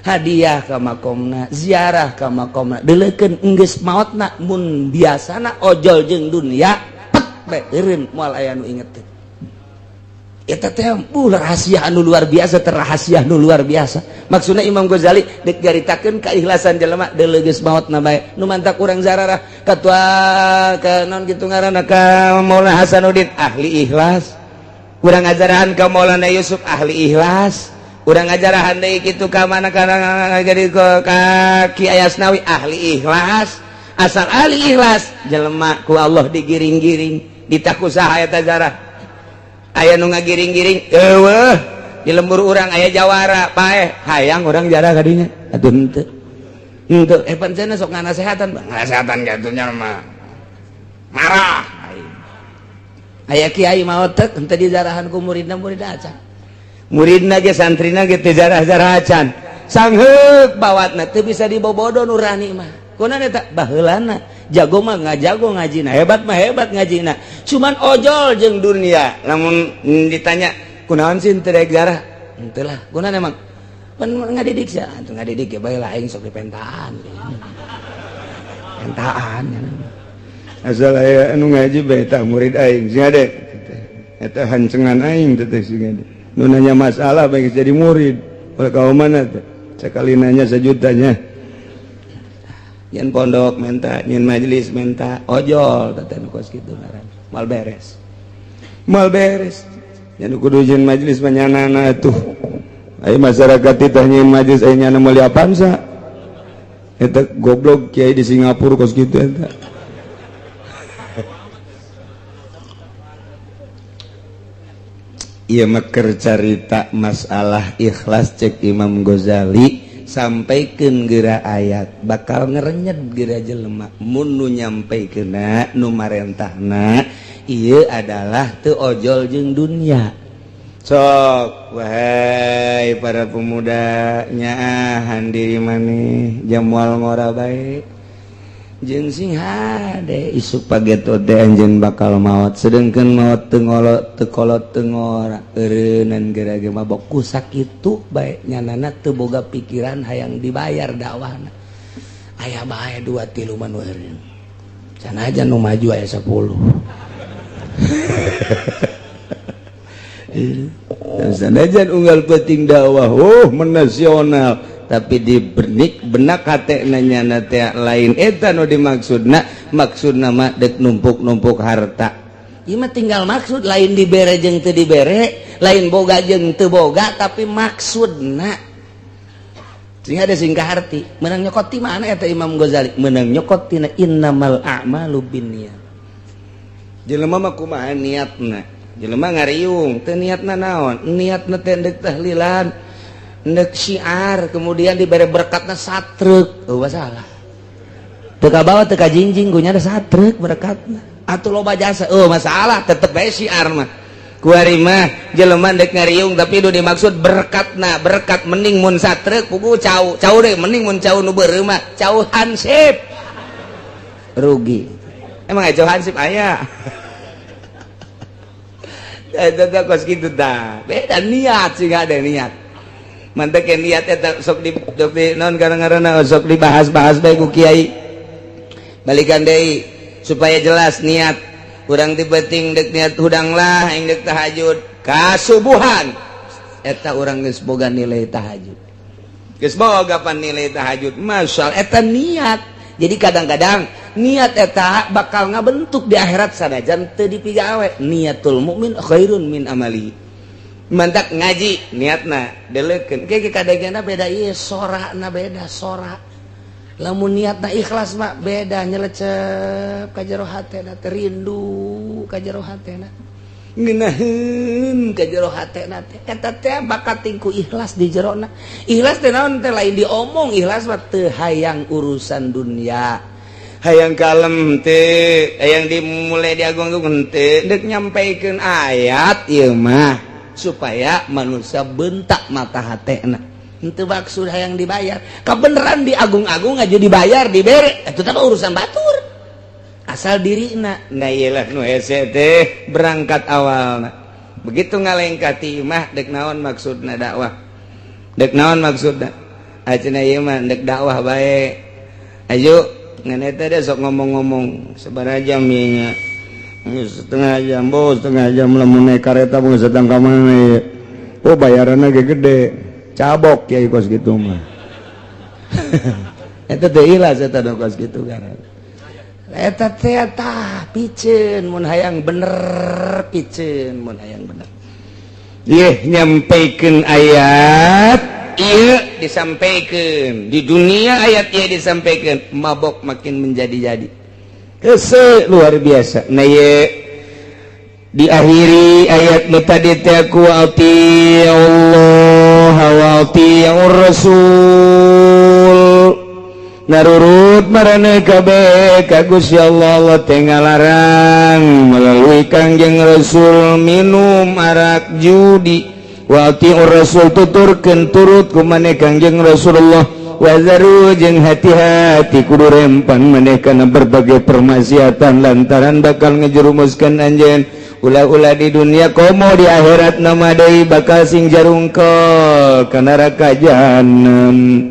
hadiah ka makomna, ziarah ka makomna, deuleukeun geus maotna. Mun biasana ojol jeung dunia, pek bae eureun, moal aya nu inget. Eta teh rahasia anu luar biasa, terrahasia nu luar biasa. Maksudnya Imam Ghazali dek nyaritakeun keikhlasan jelema, deuleu geus maotna bae. Nu mantak urang zararah katua ka naon kitu ngaranna, ka Maulana Hasanuddin, ahli ikhlas. Urang ngajarahan ka Maulana Yusuf, ahli ikhlas. Urang ngajarahan deui kitu ka mana kana jadi ka Ki Ayasnawi, ahli ikhlas. Asal ahli ikhlas jelema ku Allah digiring-giring, ditaku saha eta zarah? Aya nu ngagiring-giring eueuh di lembur urang aya jawara paeh, hayang urang jarah kadinya atuh henteu henteu. Eh, pancen sok nganasehatan, ngasehatan kitu nya mah marah. Aya kiai maot tek henteu dijarahan ku muridna, muridna acan, muridna ge santrina ge teu jarah-jarah acan, sangheuk bawatna teu bisa dibobodo nurani mah. Kunaon eta? Baheulana jago mah ngajago ngajina, hebat mah hebat ngajina, cuman ojol jeung dunia. Lamun ditanya kunaon sih teu daek jarah, henteu lah. Kunaon emang? Pan ngadidik sia atuh, ngadidik ya bae lah, aing sok dipentaan pentaan. Asal aya anu ngaji bae tah murid aing sing ade eta hancengan aing teh sing ade nu nanya masalah bae jadi murid. Ulah ka mana teh sekali nanya sejutanya. Nyen pondok menta, nyen majelis menta, ojol teh nu kos kitu ngaran. Moal beres. Moal beres. Nya nu kudu nyen majelis mah nyanana tuh. Aya masyarakat teh nyen majelis, aya nyana meuli Avanza. Eta goblok kiai di Singapura kos kitu eta. Ieu mah keur carita masalah ikhlas. Cek Imam Ghazali, sampaikan gera ayat bakal ngerenyet gera jelema mun nu nyampaikeunna, nu marentahna ieu adalah teu ojol jeung dunia. Sok wahai para pemuda, nyaahan diri maneh jam moal ngora bae jeung sing hade isuk pageto teh anjeun bakal maot, sedengkeun maot teu ngolot, teu kolot, teu ngora, eureunnan geura ge mabok. Ku sakitu bae nyanana teu boga pikiran hayang dibayar dakwahna. Aya bae dua tilu mah nu eureun, sanajan nu maju aya 10. Sanajan unggal penting dakwah, oh, menasional, tapi di benik benak hate nanya teh lain eta nu dimaksudna. Maksudna mah dek numpuk-numpuk harta. Ieu mah tinggal maksud, lain dibere jeung teu dibere, lain boga jeung teu boga, tapi maksudna. Sehingga ada singkah arti menang nyokot ti mana eta? Imam Ghazali menang nyokot tina innamal a'malu binniyat. Jelema mah kumaha niatna? Jelema ngariung teu niatna naon? Niatna teh deuk tahlilan, deuk syiar, kemudian dibere berkatna satruk, oh masalah teu kabawa, teu kajingjing ku ada satruk berkatna atau loba jasa, oh masalah, tetep bae syiar mah. Kuari mah jelema dek ngariung tapi itu dimaksud berkatna berkat, mending mun satruk pugu cau cau deh, mending mun cau nu beureum mah cau hansip rugi. Emang cau hansip aya? Eta teh kos kitu tah, beda niat sih, ada niat mantek niat eta sok di non kadang-kadang sok dibahas-bahas bae ku kiai. Balikan deui supaya jelas niat kurang dibeting, dek niat hudang lah aing dek tahajud kasubuhan, eta urang geus boga nilai tahajud, geus boga pan nilai tahajud masal eta niat. Jadi kadang-kadang niat eta bakal ngabentuk di akhirat sanajan teu dipigawe. Niatul mukmin khairun min amali. Mantak ngaji niatna deleukeun ke kadangna beda, ieu sorana beda sora. Lamun niatna ikhlas mah beda, nyelecep ka jero hatena teh, rindu ka jero hatena, ngeunaheun ka jero hatena teh. Eta teh bakat tingku ikhlas di jerona. Ikhlas teh naon teh? Lain diomong, ikhlas mah teu hayang urusan dunia, hayang kalem teh, hayang dimulai diagung-agung teh, dek nyampaikeun ayat ieu mah supaya manusia bentak mata hatena. Itu maksud hayang dibayar. Kebenaran diagung-agung aja dibayar, dibere, itu tak urusan batur, asal dirina. Nah, iyalah nu hese teh berangkat awal begitu ngalengkah ti imah, dek naon maksudna dakwah, dek naon maksudna? Acenah ieu mah dek dakwah bae. Ayo ngan eta deh sok ngomong-ngomong sabaraha jam ieu nya? Setengah jam, bos, setengah jam. Lamun naik kareta mau sedang ka mana ieu? Oh, bayaranna ge gede, cabok ya kos gitu mah. Eta teh ikhlas, eta kos gitu kan. Eta teh tah piceun mun hayang bener, piceun mun hayang bener. Yeh, nyampaikan ayat ieu disampaikan di dunia, ayat ieu disampaikan, mabok makin menjadi-jadi. Hese luar biasa. Nah, ye diakhiri ayat nu tadi teh ku Allah wa Rasul, narurut marane kabeh ka Gusti Allah. Allah teh ngalarang melalui Kangjeng Rasul minum arak, judi. Wa Rasul, tuturkeun turut ku maneh Kangjeng Rasulullah. Wazaru, jeung hati-hati, kudu rempan maneh kana berbagai permaksiatan lantaran bakal ngejerumuskan anjeun ulah-ulah di dunia komo di akhirat nama deui bakal sing jarungkol ka neraka jahanam.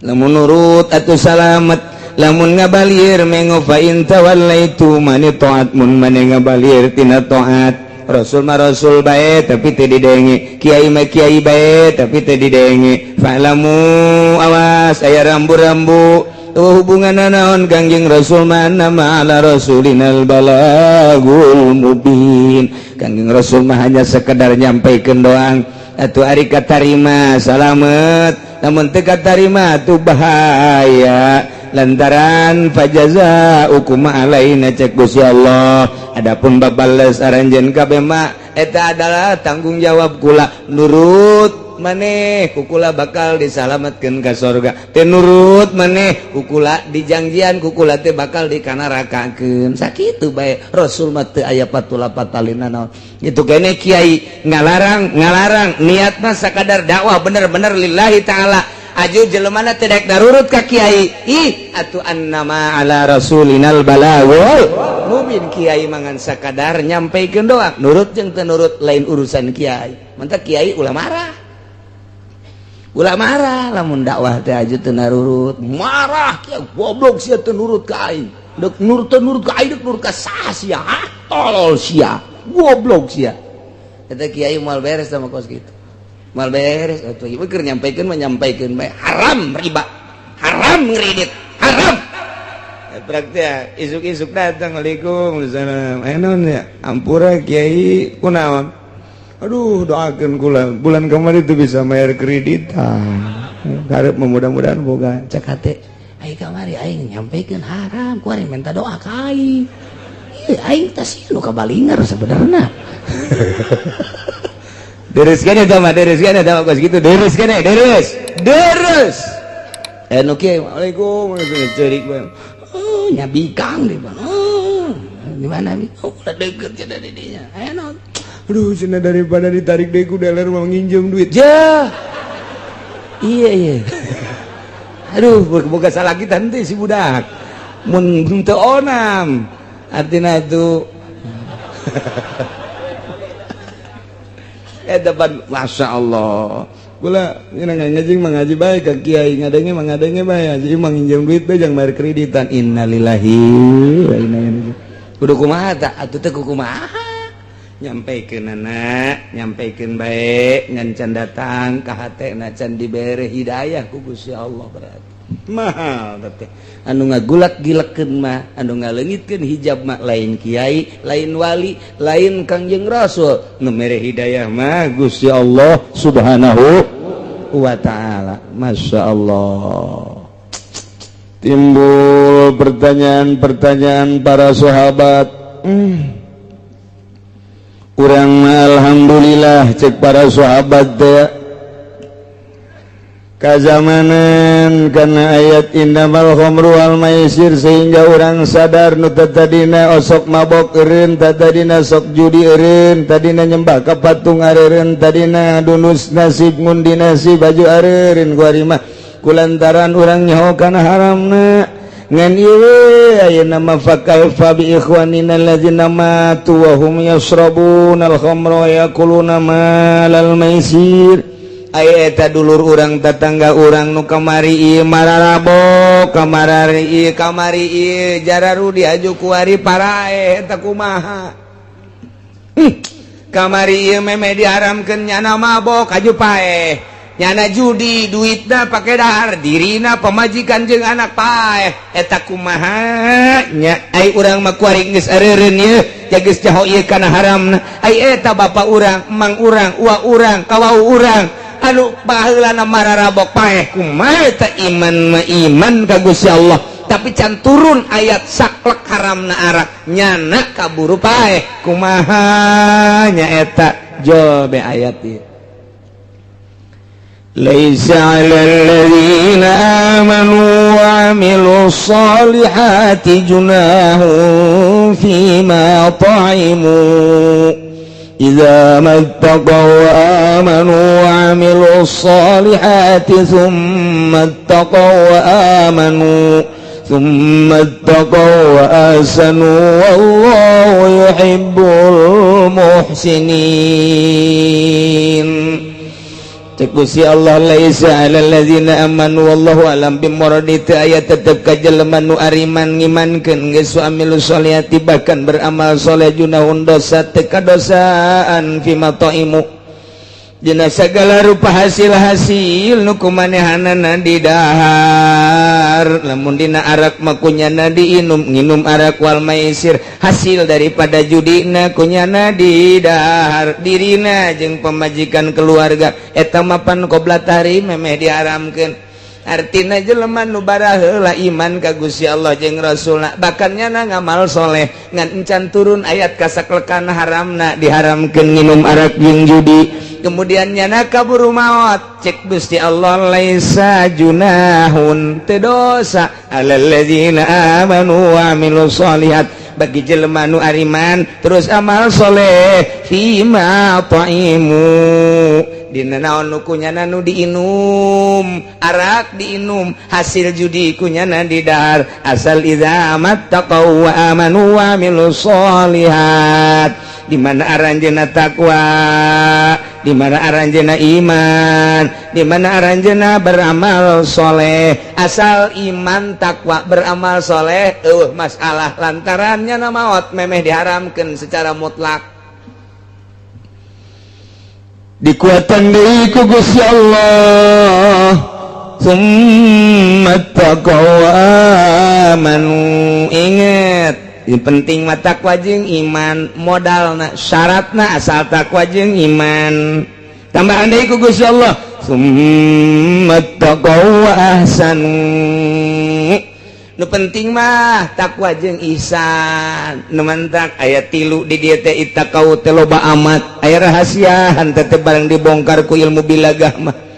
Lamun nurut atuh salamet, lamun ngabalir mengo. Fa in tawallaitu mani taat, mun mane ngabalir tina taat Rasul mah Rasul bae tapi teu didenge, kiai mah kiai bae tapi teu didenge, fa'lamu, awas aya rambu-rambu. Oh, hubungan naon Kangjeng Rasul mah? Nama ala rasulinal balagul mubin. Kangjeng Rasul mah hanya sekedar nyampaikan doang. Atuh ari katarima salamet, namun teu katarima tuh bahaya lantaran fajaza hukum alaina cek Gusti Allah. Adapun babales aranjeun kabeh mah eta adalah tanggung jawab kula. Nurut maneh kukula bakal disalamatkan ke sorga, teu nurut maneh kukula dijangjian kukula teh bakal dikanarakakeun. Sakitu bae, Rasul mah teu aya patula patalina naon gitu. Kene kiai ngalarang ngalarang niatna sakadar dakwah bener-bener lillahi ta'ala. Aju jelemana tidak darurut ka kiai, ih atuh annama ala rasulinal balagul mubin. Kiai mangan sakadar nyampaikeun doang, nurut jeung teu nurut lain urusan kiai. Mantak kiai ulah marah, ulah marah lamun dakwah teh aju teu narurut. Marah kiai, goblok sia teu nurut ka aing, dek nurut teu nurut ka aing, dek nurut ka saha sia? Ah, tolol sia, goblok sia. Eta kiai moal beres sama kos kitu, moal beres atuh. Ieu keur nyampaikeun mah nyampaikeun bae. Haram riba, haram ngredit, haram. Praktik isuk-isuk datang, "Waalaikumsalam, eh naon ya?" "Ampura, Kiai." "Kunaon?" "Aduh, doakan kula, bulan kemarin itu bisa bayar kreditan, karep mudah-mudahan boga." Cek hate aing, kamari aing nyampaikan haram, kuari minta doa ka aing. Ieu aing teh sih nu kabalingar sebenarnya. Deres kan eta mah, deres kan eta mah, kos kitu deres kan, deres deres. Eh, nu kieu, "Waalaikum," ceurik bae. Oh, nya bikang di mana? Oh, di mana? Oh, udah deket cenah di dinya. Aya naon? "Aduh," cenah, "daripada ditarik deui ku dealer mau nginjem duit." Ja. Iya. Aduh, boga salah kita henteu si budak. Mun teu onam. Artina itu eh depan, Masya Allah. Kula ngaji mengaji bae ka kiai, ngadenge mengadenge bae, haji manginjem duit bae jang bayar kreditan. Innalillahi wa inna ilaihi. Kudu kumaha tah atuh teh? Kumaha nyampaikan anak, nyampaikan bae, ngan can datang ka hatena, can dibere hidayah ku Gusti Allah. Berarti mahal teh anu ngagulak gilekeun mah, anu ngaleungitkeun hijab mah lain kiai, lain wali, lain Kangjeng Rasul. Nu mere hidayah mah Gusti Allah Subhanahu wa Ta'ala. Masya Allah, timbul pertanyaan-pertanyaan para sahabat. Kurang, alhamdulillah, cek para sahabat teh, kazamanan karena ayat innamal khamru wal maisir, sehingga orang sadar nu tadina osok mabok eureun, tadina sok judi eureun, tadina nyembah ka patung areureun, tadina dunus nasib, ngundi nasib baju areureun kuari mah kulantaran urang nyaho kana haramna. Ngan ieu ayeuna mah, fakaifa bi ikhwanina alladzina matu wa hum yashrabuna al-khamra wa yakuluna malal maisir? Aya eta dulur urang, tetangga urang nu kamari ieu mararabok, kamari ieu, kamari ieu jararudi, aju kuari paraeh, eta kumaha? Kamari ieu meme diharamkeun, nyana mabok aju paeh, nyana judi, duitna pake dahar, dirina, pamajikan jeung anak paeh, eta kumaha nya? Ai urang mah kuari geus areureun ieu, geus jaho ieu kana haramna. Ai eta bapak urang, emang urang, uwa urang, kawau urang anu baheulana mararabok paeh, kumaha eta? Iman mah iman ka Gusti Allah, tapi can turun ayat saklek haramna arak, nyana kaburu paeh, kumaha nya eta? Jobe ayat ieu. ليس على الذين آمنوا وعملوا الصالحات جناح فيما طعموا إذا ما اتقوا وآمنوا وعملوا الصالحات ثم اتقوا وآمنوا ثم اتقوا وأحسنوا والله يحب المحسنين. Cek Gusti Allah, laisa 'alal ladzina amanu, wallahu alam bimuradi, teu aya tetep ka jelema nu ariman, ngimankeun geus, amilu sholihati, bahkan beramal soleh, junahun dosa, teu kadosaan, fima thaimu, dina segala rupa hasil-hasil nu kumanehanana didahar. Lamun dina arak mah kunyana diinum, nginum arak, wal maisir, hasil daripada judina kunyana didahar, dirina jeung pemajikan, keluarga, eta mapan qobla tahrim, memeh diharamkeun. Artina jelema nu baraheula iman ka Gusti Allah jeung Rasulna, bahkan nyana ngamal soleh, ngan encan turun ayat kasaklekan haramna, diharamkeun nginum arak jeung judi, kemudian nyana kaburu maot, cek Gusti Allah, laisa junahun, teu dosa, alal ladzina amanu wa amilus solihat, bagi jelema nu ariman terus amal soleh, fima thaimu, dina naon nu kunyana nu diinum, arak diinum, hasil judi kunyana didahar, asal idza mattaqau wa amanu wa amilus solihat. Di mana aranjeuna takwa, di mana aranjeuna iman, di mana aranjeuna beramal soleh. Asal iman, takwa, beramal soleh, masalah lantarannya na maot memeh diharamkan secara mutlak. Dikuatan deui ku Gusti Allah. Summa taqaw amanu. Inget, yang penting mah takwa jeung iman, modalna, syaratna asal takwa jeung iman. Tambahan deui ku Gusti Allah, summa taqaw wa ahsanu. Nu penting mah takwa jeung ihsan. Nu mantak aya tilu di dieu teh, ittaqau teh loba amat, aya rahasiaan teh barang dibongkar ku ilmu bilagah mah.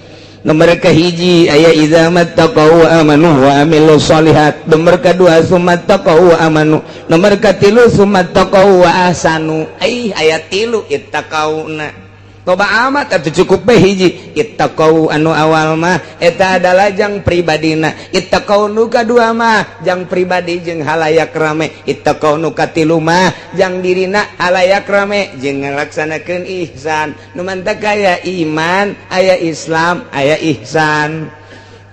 Nomor kahiji aya idza mattaqau wa amanu wa amilus solihat. Nomor kadua summa taqau wa amanu. Nomor katilu summa taqau wa ahsanu. Ai aya tilu ittaqauna. Loba amat atuh, cukup bae hiji ittaqau. Anu awal mah eta adalah jang pribadina, ittaqau nu kadua mah jang pribadi jeung halayak rame, ittaqau nu katilu mah jang dirina, halayak rame jeung ngalaksanakeun ihsan. Nu mantak aya iman, aya Islam, aya ihsan,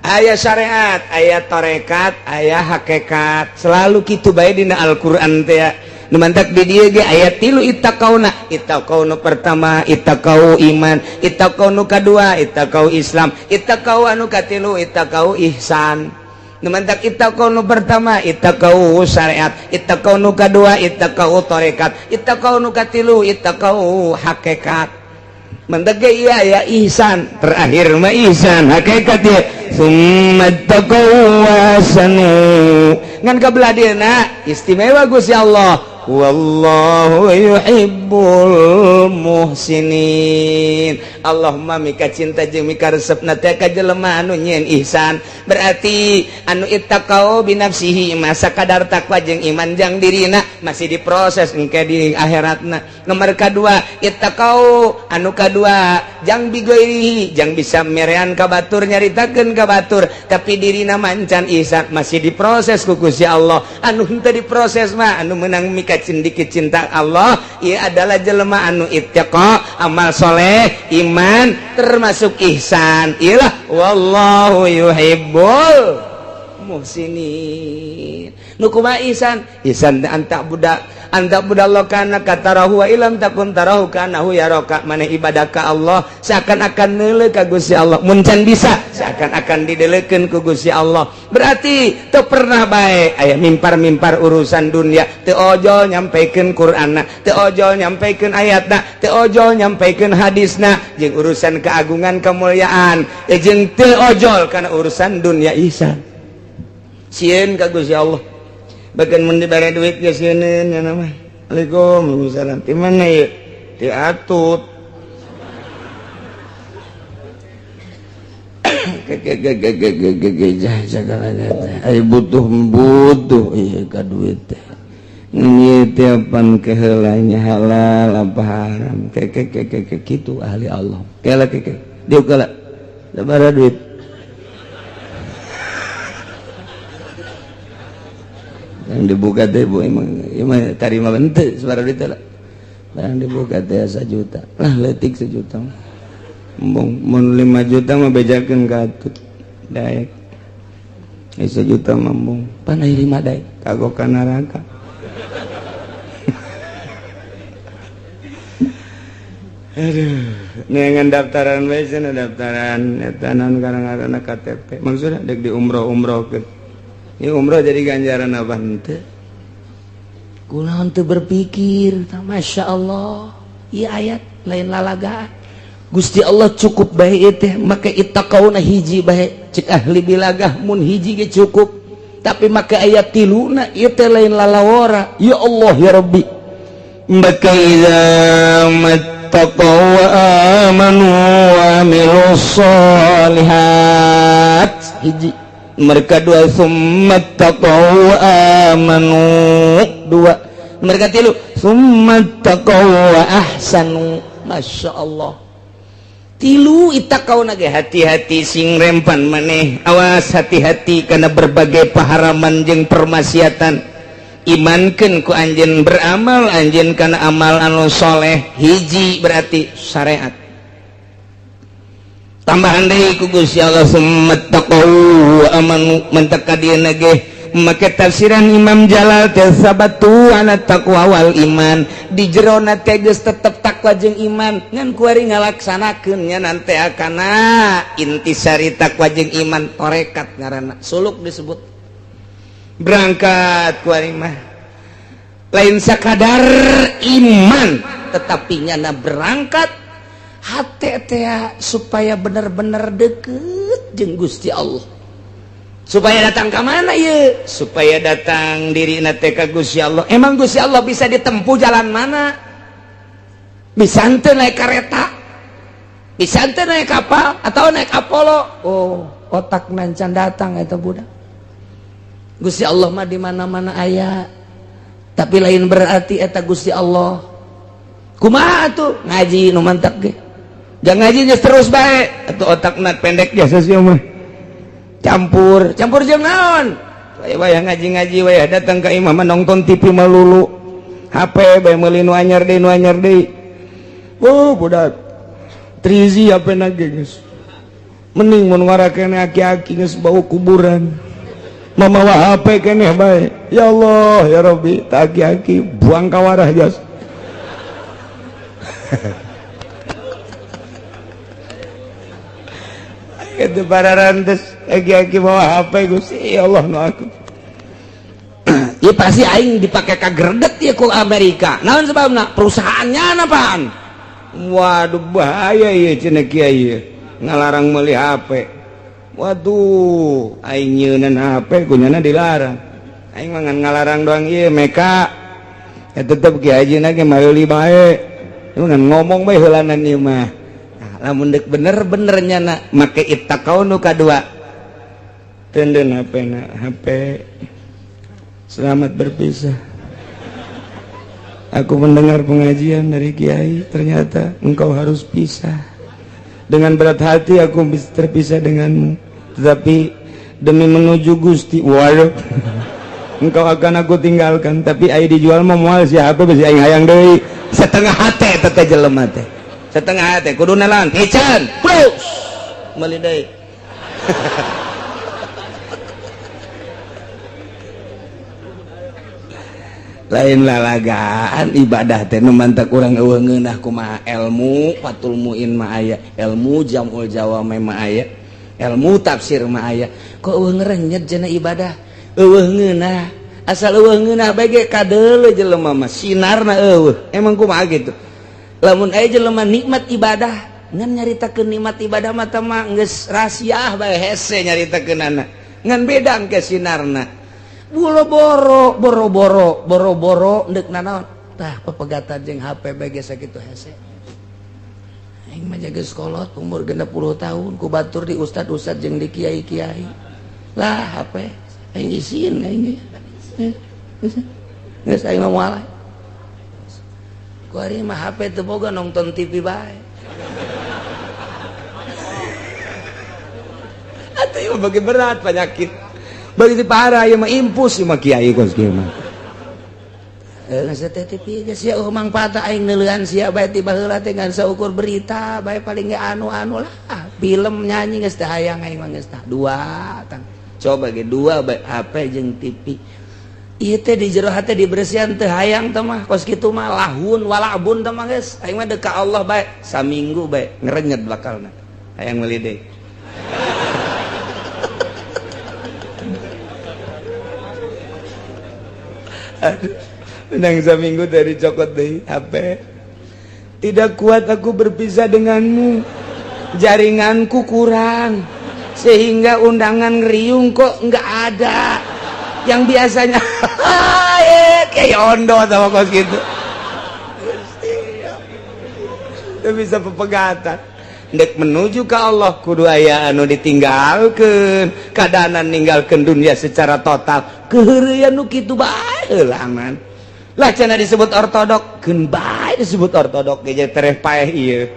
aya syariat, aya tarekat, aya hakikat. Selalu kitu bae dina Al-Qur'an teh. Nu mantak di dieu ge aya tilu ittaqauna. Ittaqau nu pertama ittaqau iman, ittaqau nu kadua ittaqau Islam, ittaqau anu katilu ittaqau ihsan. Nu mantak ittaqau nu pertama ittaqau syariat, ittaqau nu kadua ittaqau tarekat, ittaqau nu katilu ittaqau hakikat. Mantak ge ieu aya ihsan, terakhir mah ihsan hakikat ya, summa taqau wa ahsanu. Ngan kabelah dieuna istimewa Gusti Allah, wallahu yuhibbul muhsinin. Allahumma mika cinta jeung mika resepna teh ka jelema anu nyieun ihsan. Berarti anu ittaqau binafsihi masa kadar takwa jeung iman jang dirina masih diproses engke di akhiratna. Nomor kadua ittaqau anu kadua jang bigoirihi, jang bisa merean ka batur, nyaritakeun ka batur, tapi dirina mancan ihsan, masih diproses ku Gusti Allah. Anu henteu diproses mah, anu menang mika cindiki cinta Allah ieu adalah jelema anu ittaqa, amal soleh, iman, termasuk ihsan. Iyalah, wallahu yuhibbul muhsinin. Nu kumaha ihsan? Ihsan teh anta budak anta budallah kana katarahu wa ilam takun tarahu kanahu yaraka. Maneh ibadah ka Allah seakan-akan neuleuh ka Gusti Allah, mun can bisa seakan-akan dideleukeun ku Gusti Allah. Berarti teu pernah bae aya mimpar-mimpar urusan dunia, teu ojol nyampaikan Qur'anna, teu ojol nyampaikan ayatna, teu ojol nyampaikan hadisna jeung urusan keagungan kemuliaan, jeung teu ojol kana urusan dunia. Ihsan sieun ka Gusti Allah, bahkan mun dibere duit ge sieun nya nama. Assalamualaikum. Waalaikumsalam. Di mana ieu? Di Atut. Butuh butuh ieu ka duit teh. Ieu teh pan keheulanya halal apa haram? Ke ke ke ke kitu ahli Allah. Kela ke ke. Dieu kela. Sabaraha duit? Yang dibuka teh bu emang emang tarima bente sabaraha duit lah. Barang dibuka teh 1 juta lah, letik 1 juta mah. Embung mun 5 juta mah bejakeun ka Atut daek. 1 juta mah embung pan aya 5 daek kagok ka neraka. Aduh, neangan daftaran bae cenah, daftaran eta naon karang-karana KTP. Maksudna dek di umroh-umrohkeun. Ini umroh jadi ganjaran apa henteu? Kunaon teu berpikir, Masya Allah, ieu ayat lain lalagaan. Gusti Allah cukup bae teh make ittaqauna hiji bae, cek ahli bilagah mun hiji ge cukup. Tapi make ayat tiluna ieu teh lain lalawara. Ya Allah ya Rabbi. Maka idza mattaqaw wa amanu wa amilus solihat hiji. Mereka dua summa taqaw amanu dua. Mereka tilu summa taqaw wa ahsanu. Masya Allah. Tilu ittaqauna ge hati-hati sing rempan maneh, awas hati-hati karena berbagai paharaman jeung permaksiatan. Imankeun ku anjeun, beramal anjeun kana amal anu soleh. Hiji berarti syariat. Tambahan deui ku Gusti Allah summa taqaw wa amanu, mentak ka dieuna ge Make tafsiran Imam Jalal teh sabatu ana taqwa wal iman. Di jerona teh geus tetep takwa jeung iman, ngan kuari ngalaksanakeun nya nanti akana intisari takwa jeung iman, torekat ngaranna, suluk disebut. Berangkat kuari mah lain sakadar iman, tetapi nyana berangkat hate teh supaya bener-bener deket jeung Gusti Allah. Supaya datang ke mana ya? Supaya datang diri teh ka Gusti Allah. Emang Gusti Allah bisa ditempuh jalan mana? Bisa henteu naik kereta? Bisa henteu naik kapal atau naik Apollo? Oh, otak nancan datang eta budak. Gusti Allah mah di mana-mana aya. Tapi lain berarti eta Gusti Allah. Kumaha tuh? Ngaji nu mantap ge. Jangan ngaji geus terus bae. Atuh otakna pendek biasa sih mah. Campur, campur jeung naon? Waya ngaji-ngaji waya datang ke imam nonton TV melulu. HP bae meuli nu anyar deui, nu anyar deui. Oh, budak. Trizi HP na ge geus. Mending mun ngarakene aki-aki geus bau kuburan. Mamawa HP keneh bae. Ya Allah, ya Rabbi, tak aki-aki buang kawarah jas. Itu para rantes aki-aki bawa HP Gusti ya Allah nu aku. Ya pasti aing dipake ka greget ya ku Amerika. Naon sebabna? Perusahaannya apaan? Waduh bahaya ieu cenah kiai ieu. Ngalarang meuli HP. Waduh, aing nyeunan HP kunyana dilarang. Aing mah ngan ngalarang doang ieu meka. Ya tetep kiai hajina ge meuli bae. Ngan ngomong bae heulanan ieu mah. Lamun dek bener-bener nyana make ittaqau nu kadua. Tenden HP na HP. Selamat berpisah. Aku mendengar pengajian dari kiai, ternyata engkau harus pisah. Dengan berat hati aku terpisah denganmu, tetapi demi menuju Gusti, waduh, engkau akan aku tinggalkan. Tapi ai dijual mah moal si HP besi aing hayang deui. Setengah hate teh jelema teh. Setengah hate kudu nalan piceun plus meuli deui. Lain lalagaan ibadah teh nu mantak urang eueuh ngeunah kumaha ilmu Fathul Muin mah aya, ilmu Jamul Jawami mah aya, ilmu tafsir mah aya. Kok eueuh ngerenyet cenah ibadah? Eueuh ngeunah. Asal eueuh ngeunah bae ge kadeuleu jelema mah sinarna eueuh. Emang kumaha gitu? Lamun aya jelema nikmat ibadah, ngan nyaritakeun nikmat ibadah mah teh mah geus rahasiah bae hese nyaritakeunana. Ngan beda engke sinarna. Boro-boro, boro-boro, boro-boro ndek nanaon. Tah pepegatan jeung HP bae ge sakitu hese. Aing mah jaga sekolot umur 60 tahun ku batur di ustad-ustad jeung di kiai-kiai. Lah HP aing isin aing. Geus aing mah moal. Ku ari mah HP teu boga nonton TV bae. Atuh ieu bagi berat penyakit. Bagi parah ieu mah impus ieu mah kiai kos kieu mah. Geus teh TV geus sia mangfaat aing neuleuan sia bae ti baheula teh ngan saukur berita bae paling ge anu-anu lah. Film nyanyi geus teh hayang aing mah geus tah. Dua tang. Coba ge dua bae HP jeung TV. Ieu teh di jero hate dibersihan teh hayang teh mah kos kitu mah lahun walabun teh mah geus. Aing mah deuk ka Allah bae saminggu bae ngerenyet bakalna. Hayang meuli deui. Aduh, menang seminggu dari cokot deh HP. Tidak kuat aku berpisah denganmu. Jaringanku kurang sehingga undangan ngeriung kok nggak ada. Yang biasanya kayak ondo sama kos gitu. Itu bisa pepegatan. Ndek menuju ke Allah kudu aya anu ditinggalkeun, kadanan ninggalkeun dunia secara total. Keheureuyan nu kitu bae heulangan. Lah cenah disebut ortodok, keun bae disebut ortodok ge tereh paeh ieu.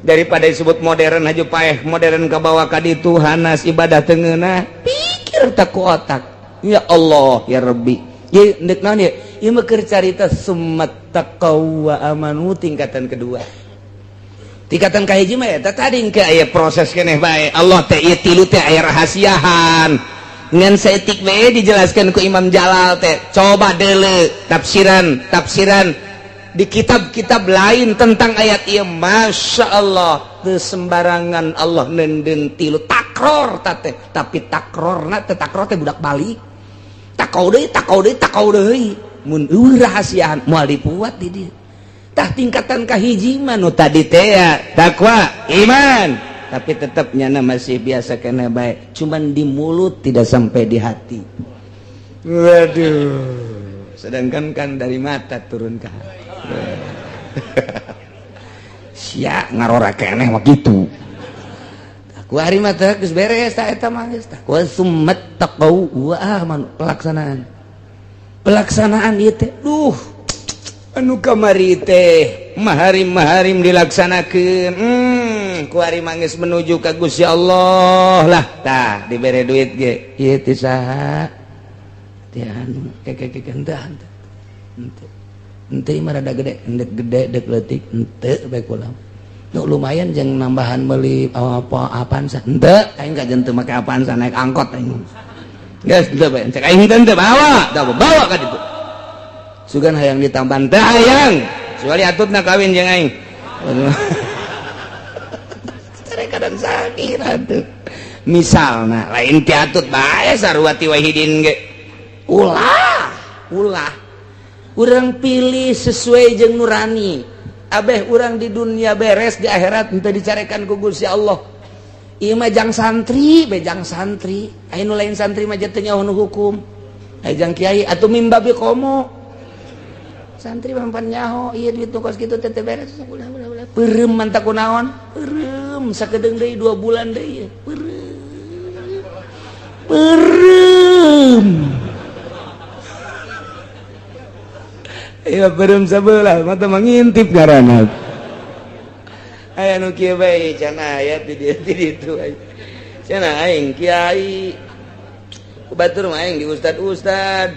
Daripada disebut modern aja paeh, modern kabawa ka ditu hanas ibadah teu ngeunah. Pikir tak ku otak. Ya Allah ya Rabbi. Ye ndek naon ye? Ieu mah keur carita summat taqaw wa amanu tingkatan kedua. Tingkatan kahiji mah eta tadi engke aya proses keneh bae. Allah teh ieu tilu teh aya rahasiahan. Ngan saeutik we dijelaskan ku Imam Jalal teh. Coba deuleu tafsiran tafsiran di kitab-kitab lain tentang ayat ieu, masya Allah, teu sembarangan Allah neundeun tilu takror teh, tapi takrorna teh takror teh budak balik, takau deui, takau deui, takau deui. Mun eueuh rahasiaan moal dipuat di dieu. Tah, tingkatan kahiji mah nu tadi teh ya, takwa iman, tapi tetap nyana masih biasa kena baik, cuman di mulut, tidak sampai di hati. Waduh, sedangkan kan dari mata turun ke hati. Sia ngarora keneh mah kitu. Ku hari mata geus beres ta eta mah, geus takwa summat taqau wa amanu. Pelaksanaan, pelaksanaan ieu teh, duh, anu kamari teh maharim maharim dilaksanakeun, ku ari mah geus menuju ka Gusti Allah lah. Tah, dibere duit ge, ieu teh saha teh anu keke keke, henteu henteu henteu henteu, mah rada gede, endek gede dek leutik, henteu bae. Kula nu lumayan jeung nambahan meuli apa Avanza, henteu aing kajen teu make Avanza, naik angkot aing geus, henteu bae. Cek aing henteu, bawa tah, bawa ka ditu. Sugan hayang ditambahan teh, hayang kecuali atutna kawin jeung aing. Kadang sakit atuh, misalna lain ti atut bae, sarua ti wahidin ge. Ulah, ulah, urang pilih sesuai jeung nurani. Abeh urang di dunia beres, di akhirat henteu dicarekan ku Gusti Allah. Ieu mah jang santri, bejang santri. Aya nu lain santri mah teu nyaho nu hukum. Aya jang kiai atuh mimbabi komo. Santri mah pan nyaho ieu duit nu kos kitu teh beres, ulah ulah ulah. Peureum mantap kunaon? Peureum sakedeung deui, 2 bulan deui. Peureum. Peureum. Iya, peureum sabelah mata mangintip ngaranna. Aya nu kieu bae can aya di dieu di ditu. Cenah aing kiai. Ku batur mah aing di ustad-ustad.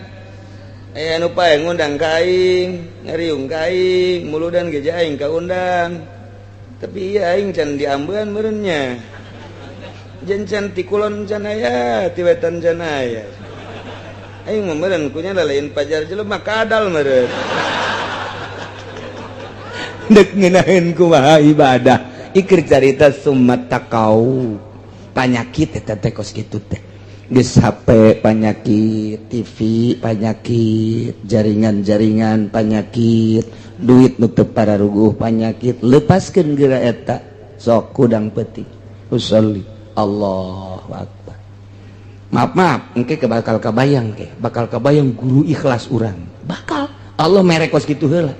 Aya nu pae ngundang ka aing, ngariung ka aing, muludan ge aing kaundang. Tapi iya aing can diambean meureun nya. Jeung can ti kulon can aya, ti wetan can aya. Aing mah meureun kunya lain pajar jelema kadal meureun. Dek ngeunaheun kumaha ibadah. Ikir carita summat takau. Panyakit eta teh kos kitu teh. Geus HP panyakit, TV panyakit, jaringan-jaringan panyakit, duit nu teu pararuguh panyakit, lepaskeun geura eta. Sok kudang peuting. Usolli Allahu akbar. Maaf maaf, engke bakal kabayang, ke bakal kabayang guru ikhlas urang. Bakal Allah mere kos kitu heula.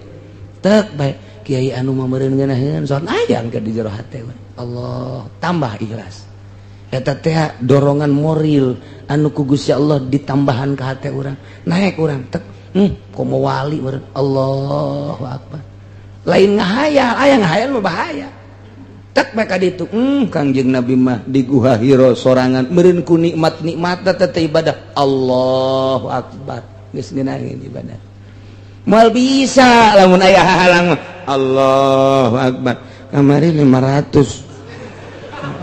Tek bae kiai anu mah meureun ngeunaheun salat aya engke di jero hate. Allah tambah ikhlas. Eta teh dorongan moral anu ku Gusti Allah ditambahan ke hate urang. Naik urang tek, komo wali meureun. Allahu akbar. Lain ngahayal, aya ngahayal mah bahaya. Tek bae ka ditu, Kangjeng Nabi mah di Guha Hiro sorangan meureun ku nikmat-nikmat teh ibadah. Allahu akbar. Geus ngeunaheun ibadah. Moal bisa lamun aya hahalang. Allahu akbar. Kamari 500.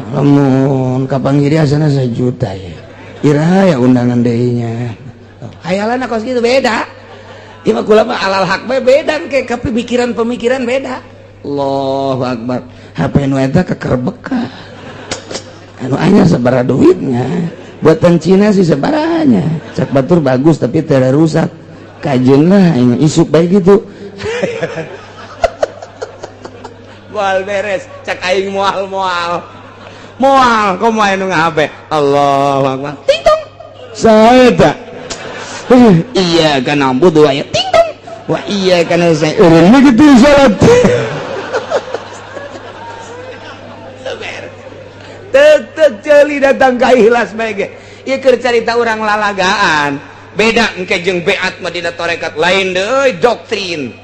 Lamun kapanggih asana 1 juta ya. Iraha ya undangan deui nya. Hayalan kos kitu beda. Ieu mah kula mah alal haq bae beda ke pemikiran-pemikiran beda. Allahu akbar. HP nu eta kekerbeka. Anu anyar sabaraha duitnya? Buatan Cina sih sabarahanya. Cak batur bagus tapi tidak rusak. Kajeun lah aing isuk bae gitu. Moal beres, cak aing moal moal. Moal komo aya nu ngahape. Allahu akbar. Ting tong. Saeta. Iya kan ambu dua ya. Ting tong. Wah iya kan saya eureun mah kitu salat. Tek tek ceuli datang ka ikhlas bae ge. Ieu keur carita urang lalagaan. Beda engke jeung beat mah dina tarekat lain deui doktrin.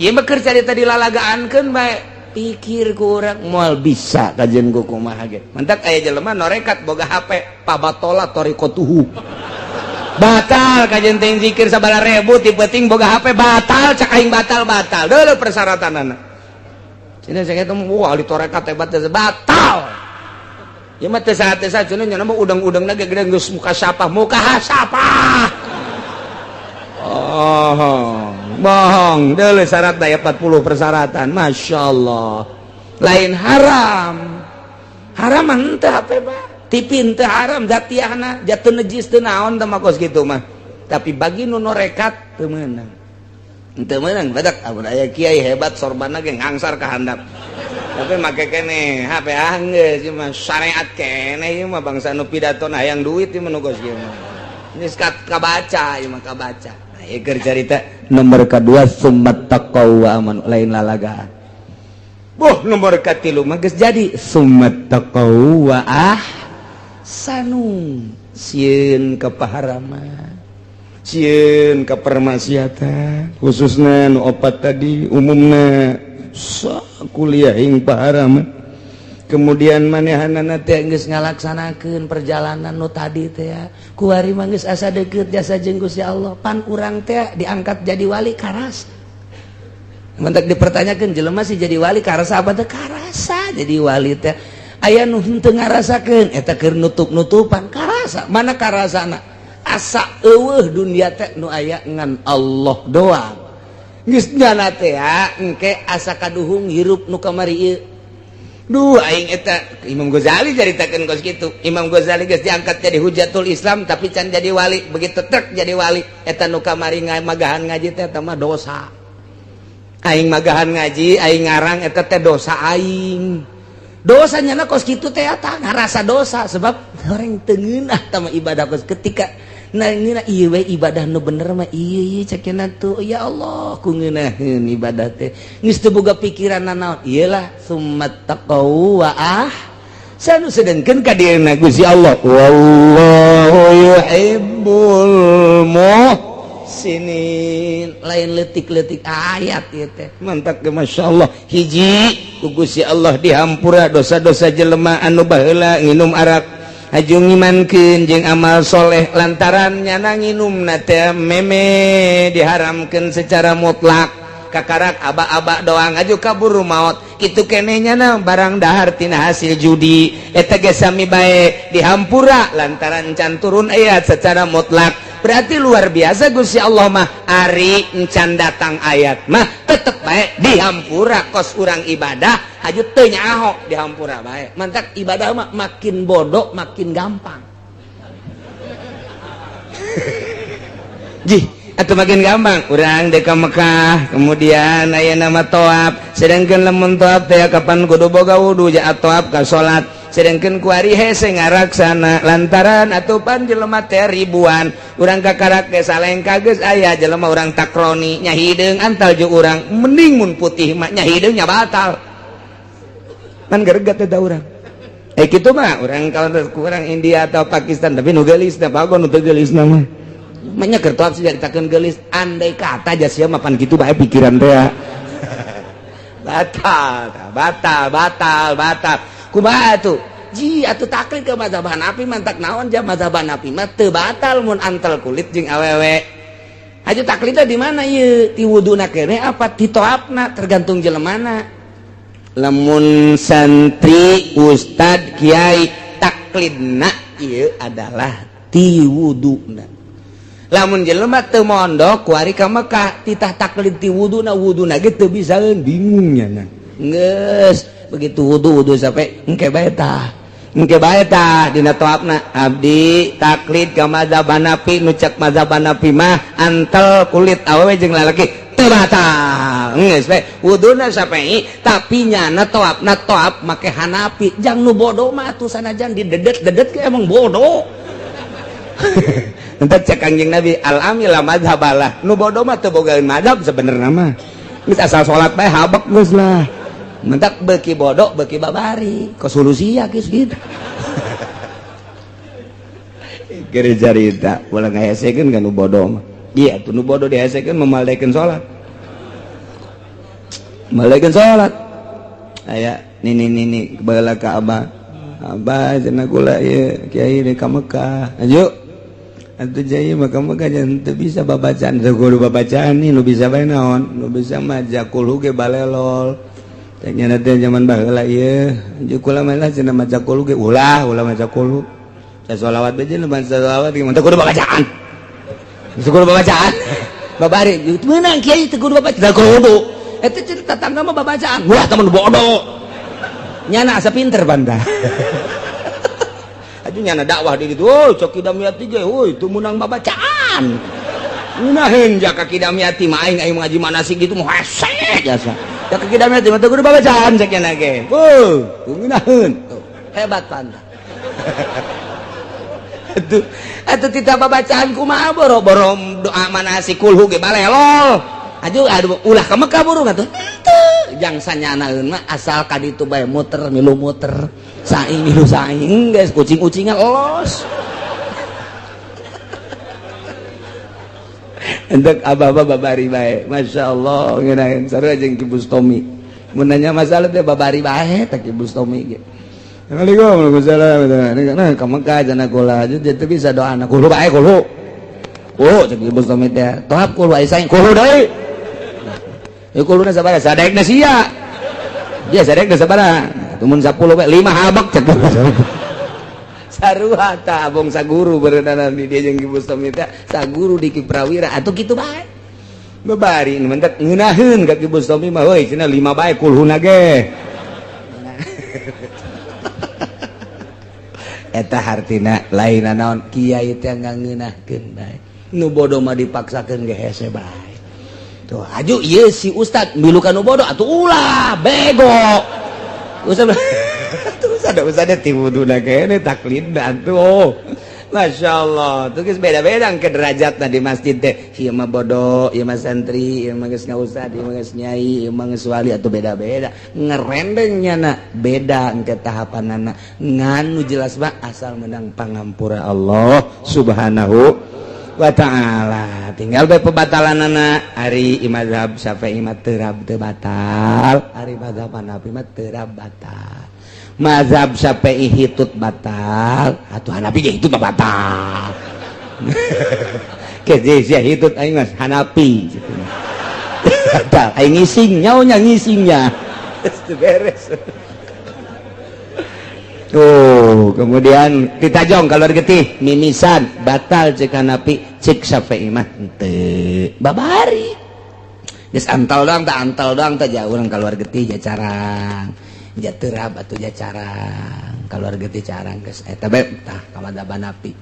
Ieu mah keur carita dilalagaankeun bae. Pikir ku urang moal bisa kajian ku kumaha ge. Mantak aya jelema norekat boga HP pabatola torikotuhu. Batal kajian teh zikir sabala ribu ti penting boga HP batal, cak aing batal batal. Deuleu persyaratanana. Sini saya ketemu, wah ahli tarekat hebat batal. Ya mah teu saha teu saha cenah nya mah udang-udangna ge gede geus muka sapah, muka sapah. Oh, bohong. Deuleu syarat daya 40 persyaratan. Masya Allah. Lain haram. Haram mah henteu HP mah. TV henteu haram zatiahna, jatuh najis teu naon teh mah kos kitu mah. Tapi bagi nu norekat teu meunang. Henteu meunang badak amun aya kiai hebat sorbanna ge ngangsar ka handap. Tapi make keneh HP anggeus ieu mah syariat keneh ieu mah bangsa nu pidato hayang duit ieu mah nu kos kieu mah. Geus kabaca ieu mah kabaca. Nah, ieu keur carita nomor kedua summat taqaw wa amanu lain lalagaan. Boh nomor katilu mah geus jadi summat taqaw wa ahsanu sieun ka paharaman. Sieun ka permaksiatan khususna nu opat tadi umumna kuliah ing paharaman. Kemudian manehanana teh geus ngalaksanakeun perjalanan nu tadi teh kuari mah geus asa deukeut jasa jeung Gusti Allah pan urang teh diangkat jadi wali karas. Mentak dipertanyakeun jelema sih jadi wali karasa apa teh karasa jadi wali teh aya nu henteu ngarasakeun eta keur nutup-nutupan karasa mana karasana asa eueuh dunia teh nu aya ngan Allah doang. Geus nyana teh engke asa kaduhung hirup nu kamari ieu. Duh aing eta Imam Ghazali caritakeun kos kitu. Imam Ghazali geus diangkat jadi hujatul Islam tapi can jadi wali. Begitu trek jadi wali eta nu kamari magahan ngaji teh eta mah dosa. Aing magahan ngaji, aing ngarang eta teh dosa aing. Dosa nyana kos kitu teh eta ngarasa dosa sebab orang teu ngeunah tah mah ibadah kos ketika nah ngeunah ieu we ibadah nu bener mah ieu ieu cek tuh ya Allah ku ngeunaheun ibadah teh geus teu boga pikiran nanaon ieu lah summat taqaw wa ahsanu sedengkeun ka dieuna Gusti Allah wallahu yuhibbul muhsinin lain leutik-leutik ayat ieu teh mantak ge Masya Allah hiji ku Gusti Allah dihampura dosa-dosa jelema anu baheula nginum arak haju ngimankeun jeung amal soleh lantaran nyana nginumna teh meme diharamkeun secara mutlak kakarak aba-aba doang aju kaburu maut kitu keneh nyana barang dahar tina hasil judi eta ge sami bae dihampura lantaran can turun ayat secara mutlak. Berarti luar biasa Gusti Allah mah ari encan datang ayat mah tetep bae dihampura kos urang ibadah haju teu nyaho dihampura bae. Mantak ibadah mah makin bodoh makin gampang. Jih atau makin gampang urang dek ka Mekah kemudian aya nama toab sedangkan lamun toab teh kapan kudu boga wudu ja toab ka salat sedangkan kuari hese ngaraksana lantaran atuh pan jelema teh ribuan urang kakarak ge salengka geus aya jelema urang takroni nya hideung antal jeung urang mending mun putih mah nya hideung nya batal pan geregat eta urang kitu mah urang kalau kurang India atau Pakistan tapi nu geulis teh bagon nu teu geulis mah banyak kertoap sih caritakeun geulis andai kata aja sia mah pan kitu bae pikiran teh batal batal batal batal kumaha tuh ji atuh taklid ke mazhab Hanafi mantak naon ja mazhab Hanafi mah teu batal mun antel kulit jeung awewe aja taklidna di mana ieu ti wuduna keneh apa ti toapna tergantung jelemana lamun santri ustad kiai taklidna ieu adalah ti wuduna lamun jelema teu mondok kuari ka Mekah titah taklid ti wuduna wuduna ge teu bisaeun bingungnya nah geus begitu wudu wudu sampai engke bae tah engke bae tah dina toapna abdi taklid ka mazhab Hanafi nu cek mazhab Hanafi mah antel kulit awewe jeung lalaki teu batal geus we wuduna sampai tapi nyana toapna toap make Hanafi jang nu bodoh mah atuh sanajan didedet-dedet ge emang bodoh. Entah cek Kangjeng Nabi al-ami la madhabalah nu bodoh mah teu bogaeun madhab sebenarnya mah geus asal salat bae habek geus lah mentak beuki bodoh beuki babari ke solusi ya geus gitu. Keur carita ulah ngahesekeun kan nu bodoh mah iya tuh nu bodoh dihesekeun memaldekeun salat maldekeun salat aya nini nini baheula ka abah abah cenah kula ieu kiai di ka Mekah ayo atuh jaya maka maka jangan teu bisa babacaan teu kudu babacaan nih nu bisa bae naon nu bisa mah jakulhu ge balelol Cek nya teh zaman baheula ieu jeung kula mah lah cenah maca kulu ge ulah ulah maca kulu. Saya sholawat bae jeung maca sholawat ge teu kudu babacaan. Teu kudu babacaan. Babari meunang kiai teu kudu babacaan. Teu kudu. Eta cenah tatangga mah babacaan. Wah temen bodoh. Nyana asa pinter banda. Aju nyana dakwah di ditu, oh cok Kidamiyati ge, euy teu meunang babacaan. Ngeunaheun jaka Kidamiyati mah aing aing ngaji manasik gitu mah hese jasa. Jaka Kidamiyati mah teu kudu babacaan cek nya ge. Heuh, ngeunaheun. Hebat panda. Atuh atuh tita babacaan kumaha boro-boro doa manasik kulhu ge balelol. Aju aduh ulah ka Mekah buru atuh. Henteu jang sanyanaeun mah asal ka ditu bae muter milu muter. Saing milu saing geus kucing-kucingan los. Entek abah-abah babari bae. Masya Allah ngeunaheun sarua jeung Ki Bustomi. Mun nanya masalah teh babari bae teh Ki Bustomi ge. Assalamualaikum warahmatullahi wabarakatuh. Nah, ka Mekah cenah kula teu bisa doa na kulo bae kulo. Oh, cek Ki Bustomi teh. Tohap kulo ai saing kulo deui. Ya kuluna sabaraha? Sadaekna sia. Dia sadaekna sabaraha? Tumun 10 bae 5 habak cek. Sarua ta abong saguru berenang di dia jeung Ki Bustomi teh saguru di Ki Prawira atuh kitu bae. Babari nu mentek ngeunaheun ka Ki Bustomi mah heuy cenah 5 bae kulhuna ge. Eta hartina lain naon kiai teh ngangeunahkeun bae. Nu bodoh mah dipaksakeun ge hese bae. Tuh aju ieu si ustad milu ka nu bodoh atuh ulah bego. Ustad tuh ustad ustad ti wuduna kene taklidna atuh. Masya Allah, tuh geus beda-beda ke derajatna di masjid teh. Ieu mah bodoh, ieu mah santri, ieu mah geus ngaustad, ieu mah geus nyai, ieu mah geus wali atuh beda-beda. Ngerendeng nyana beda engke tahapanana. Ngan nu jelas mah asal menang pangampura Allah Subhanahu wa ta'ala. Tinggal bae pebatalanana ari mazhab Syafi'i mah terab teu batal, ari mazhab Hanafi mah terab batal. Mazhab Syafi'i hitut batal, atuh Hanafi ge hitut mah batal. Ke sia hitut aing mah Hanafi gitu. Batal aing ngising nyaonya ngisingnya. Geus beres. Tuh, kemudian ditajong keluar getih mimisan batal cek Hanafi cek Syafi'i mah henteu. Babari. Geus antal doang tak antal doang teh jauh urang keluar getih ja carang. Ja terab atuh ja carang. Keluar getih carang geus eta bae tah ka mazhab Hanafi.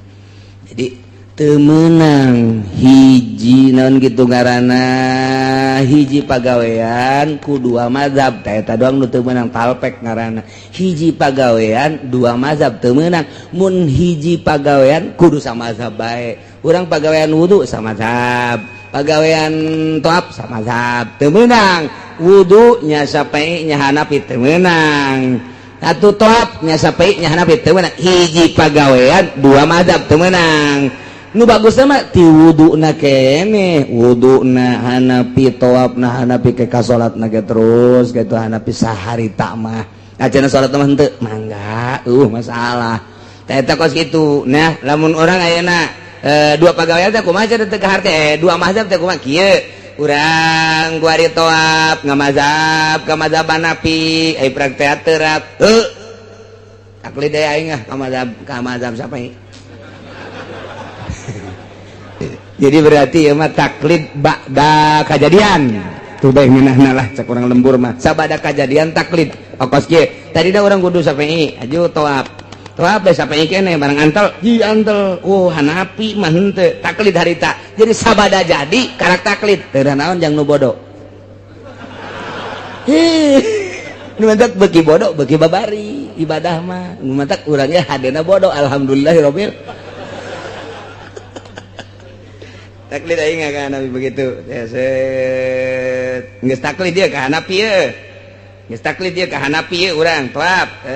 Jadi teu meunang hiji naon kitu ngaranna hiji pagawean ku dua mazhab teh eta doang nu teu meunang talpek ngaranna. Hiji pagawean dua mazhab teu meunang. Mun hiji pagawean kudu samazhab bae. Urang pagawean wudu samazhab, pagawean toap samazhab teu meunang. Wudu nya Syafi'i nya Hanafi teu meunang. Atuh toap nya Syafi'i nya Hanafi teu meunang. Hiji pagawean dua mazhab teu meunang. Nu bagusna mah ti wuduna keneh, wuduna Hanafi, toapna Hanafi ke ka salatna ge terus kitu Hanafi saharita mah. Acan salat mah henteu mangga, masalah. Tah eta kos kitu. Nah, lamun urang ayeuna dua pagawean teh kumaha cenah teu kaharte, dua mazhab teh kumaha kieu. Urang kuari toap ngamazhab ka mazhab Hanafi, ai praktek terap. Heuh. Taklid deui aing ah ka mazhab Syafi'i. Jadi berarti ya mah taklid ba'da kajadian. Tuh bae ngeunahna lah cek urang lembur mah. Sabada kajadian taklid. Okos kieu. Tadina urang kudu Syafi'i, aju toap. Toap bae Syafi'i keneh barang antel, ji antel. Oh Hanafi mah henteu taklid harita. Jadi sabada jadi karak taklid. Teu naon jang nu bodoh. Hih. Nu mantak beuki bodoh beuki babari ibadah mah. Nu mantak urang ge hadena bodoh alhamdulillahirabbil. Taklid aing ka Hanafi begitu. Ya set. Geus taklid dia ka Hanafi ye. Geus taklid dia ka Hanafi ye urang toap.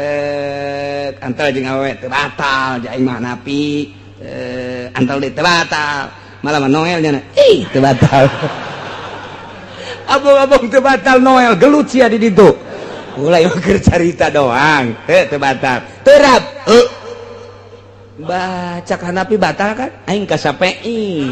Antal jeung awewe teu batal ja aing mah Hanafi. Antal deui teu batal. Malah mah Noel nya. Ih, teu batal. Abong-abong teu batal Noel gelut sia di ditu. Mulai keur carita doang. Heuh teu batal. Terap. Heuh. Baca Hanafi batal kan? Aing ka Syafi'i.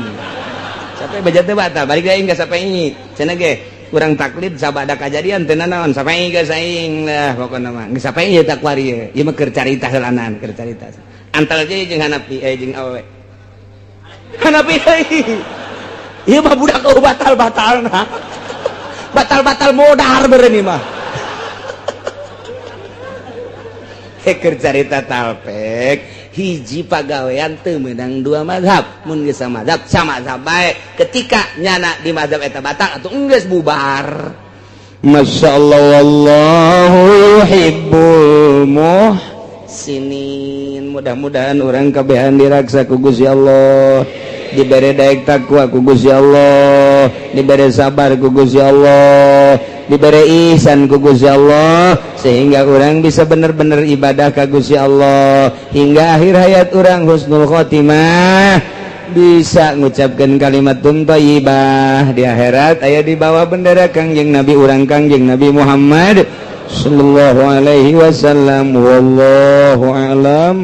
Sampai baca teu batal, balik deui aing ka Syafi'i. Cenah ge, Kurang taklid sabada kajadian teu nanaon sampai geus aing lah pokona mah. Geus sampai ieu tak kuari ieu. Ieu mah keur carita heulanan, keur carita. Antal je jeung Hanafi eh jeung awewe. Hanafi deui. Ieu mah budak oh batal-batalna. Batal-batal modar beureun ieu mah. Keur carita talpek hiji pagawean teu meunang dua mazhab. Mun geus mazhab sama mazhab bae. Ketika nyana di mazhab eta batal atuh enggeus bubar. Masya Allah, wallahu yuhibbul muhsinin. Mudah-mudahan orang kabehan diraksa ku Gusti Allah, dibere daek takwa ku Gusti Allah, dibere sabar ku Gusti Allah, dibere ihsan ku Gusti Allah, sehingga orang bisa bener-bener ibadah ka Gusti Allah hingga akhir hayat orang husnul khotimah, bisa ngucapkan kalimat thayyibah di akhirat aya di bawah bendera Kangjeng Nabi urang, Kangjeng Nabi Muhammad sallallahu alaihi wasallam. Wallahu a'lam.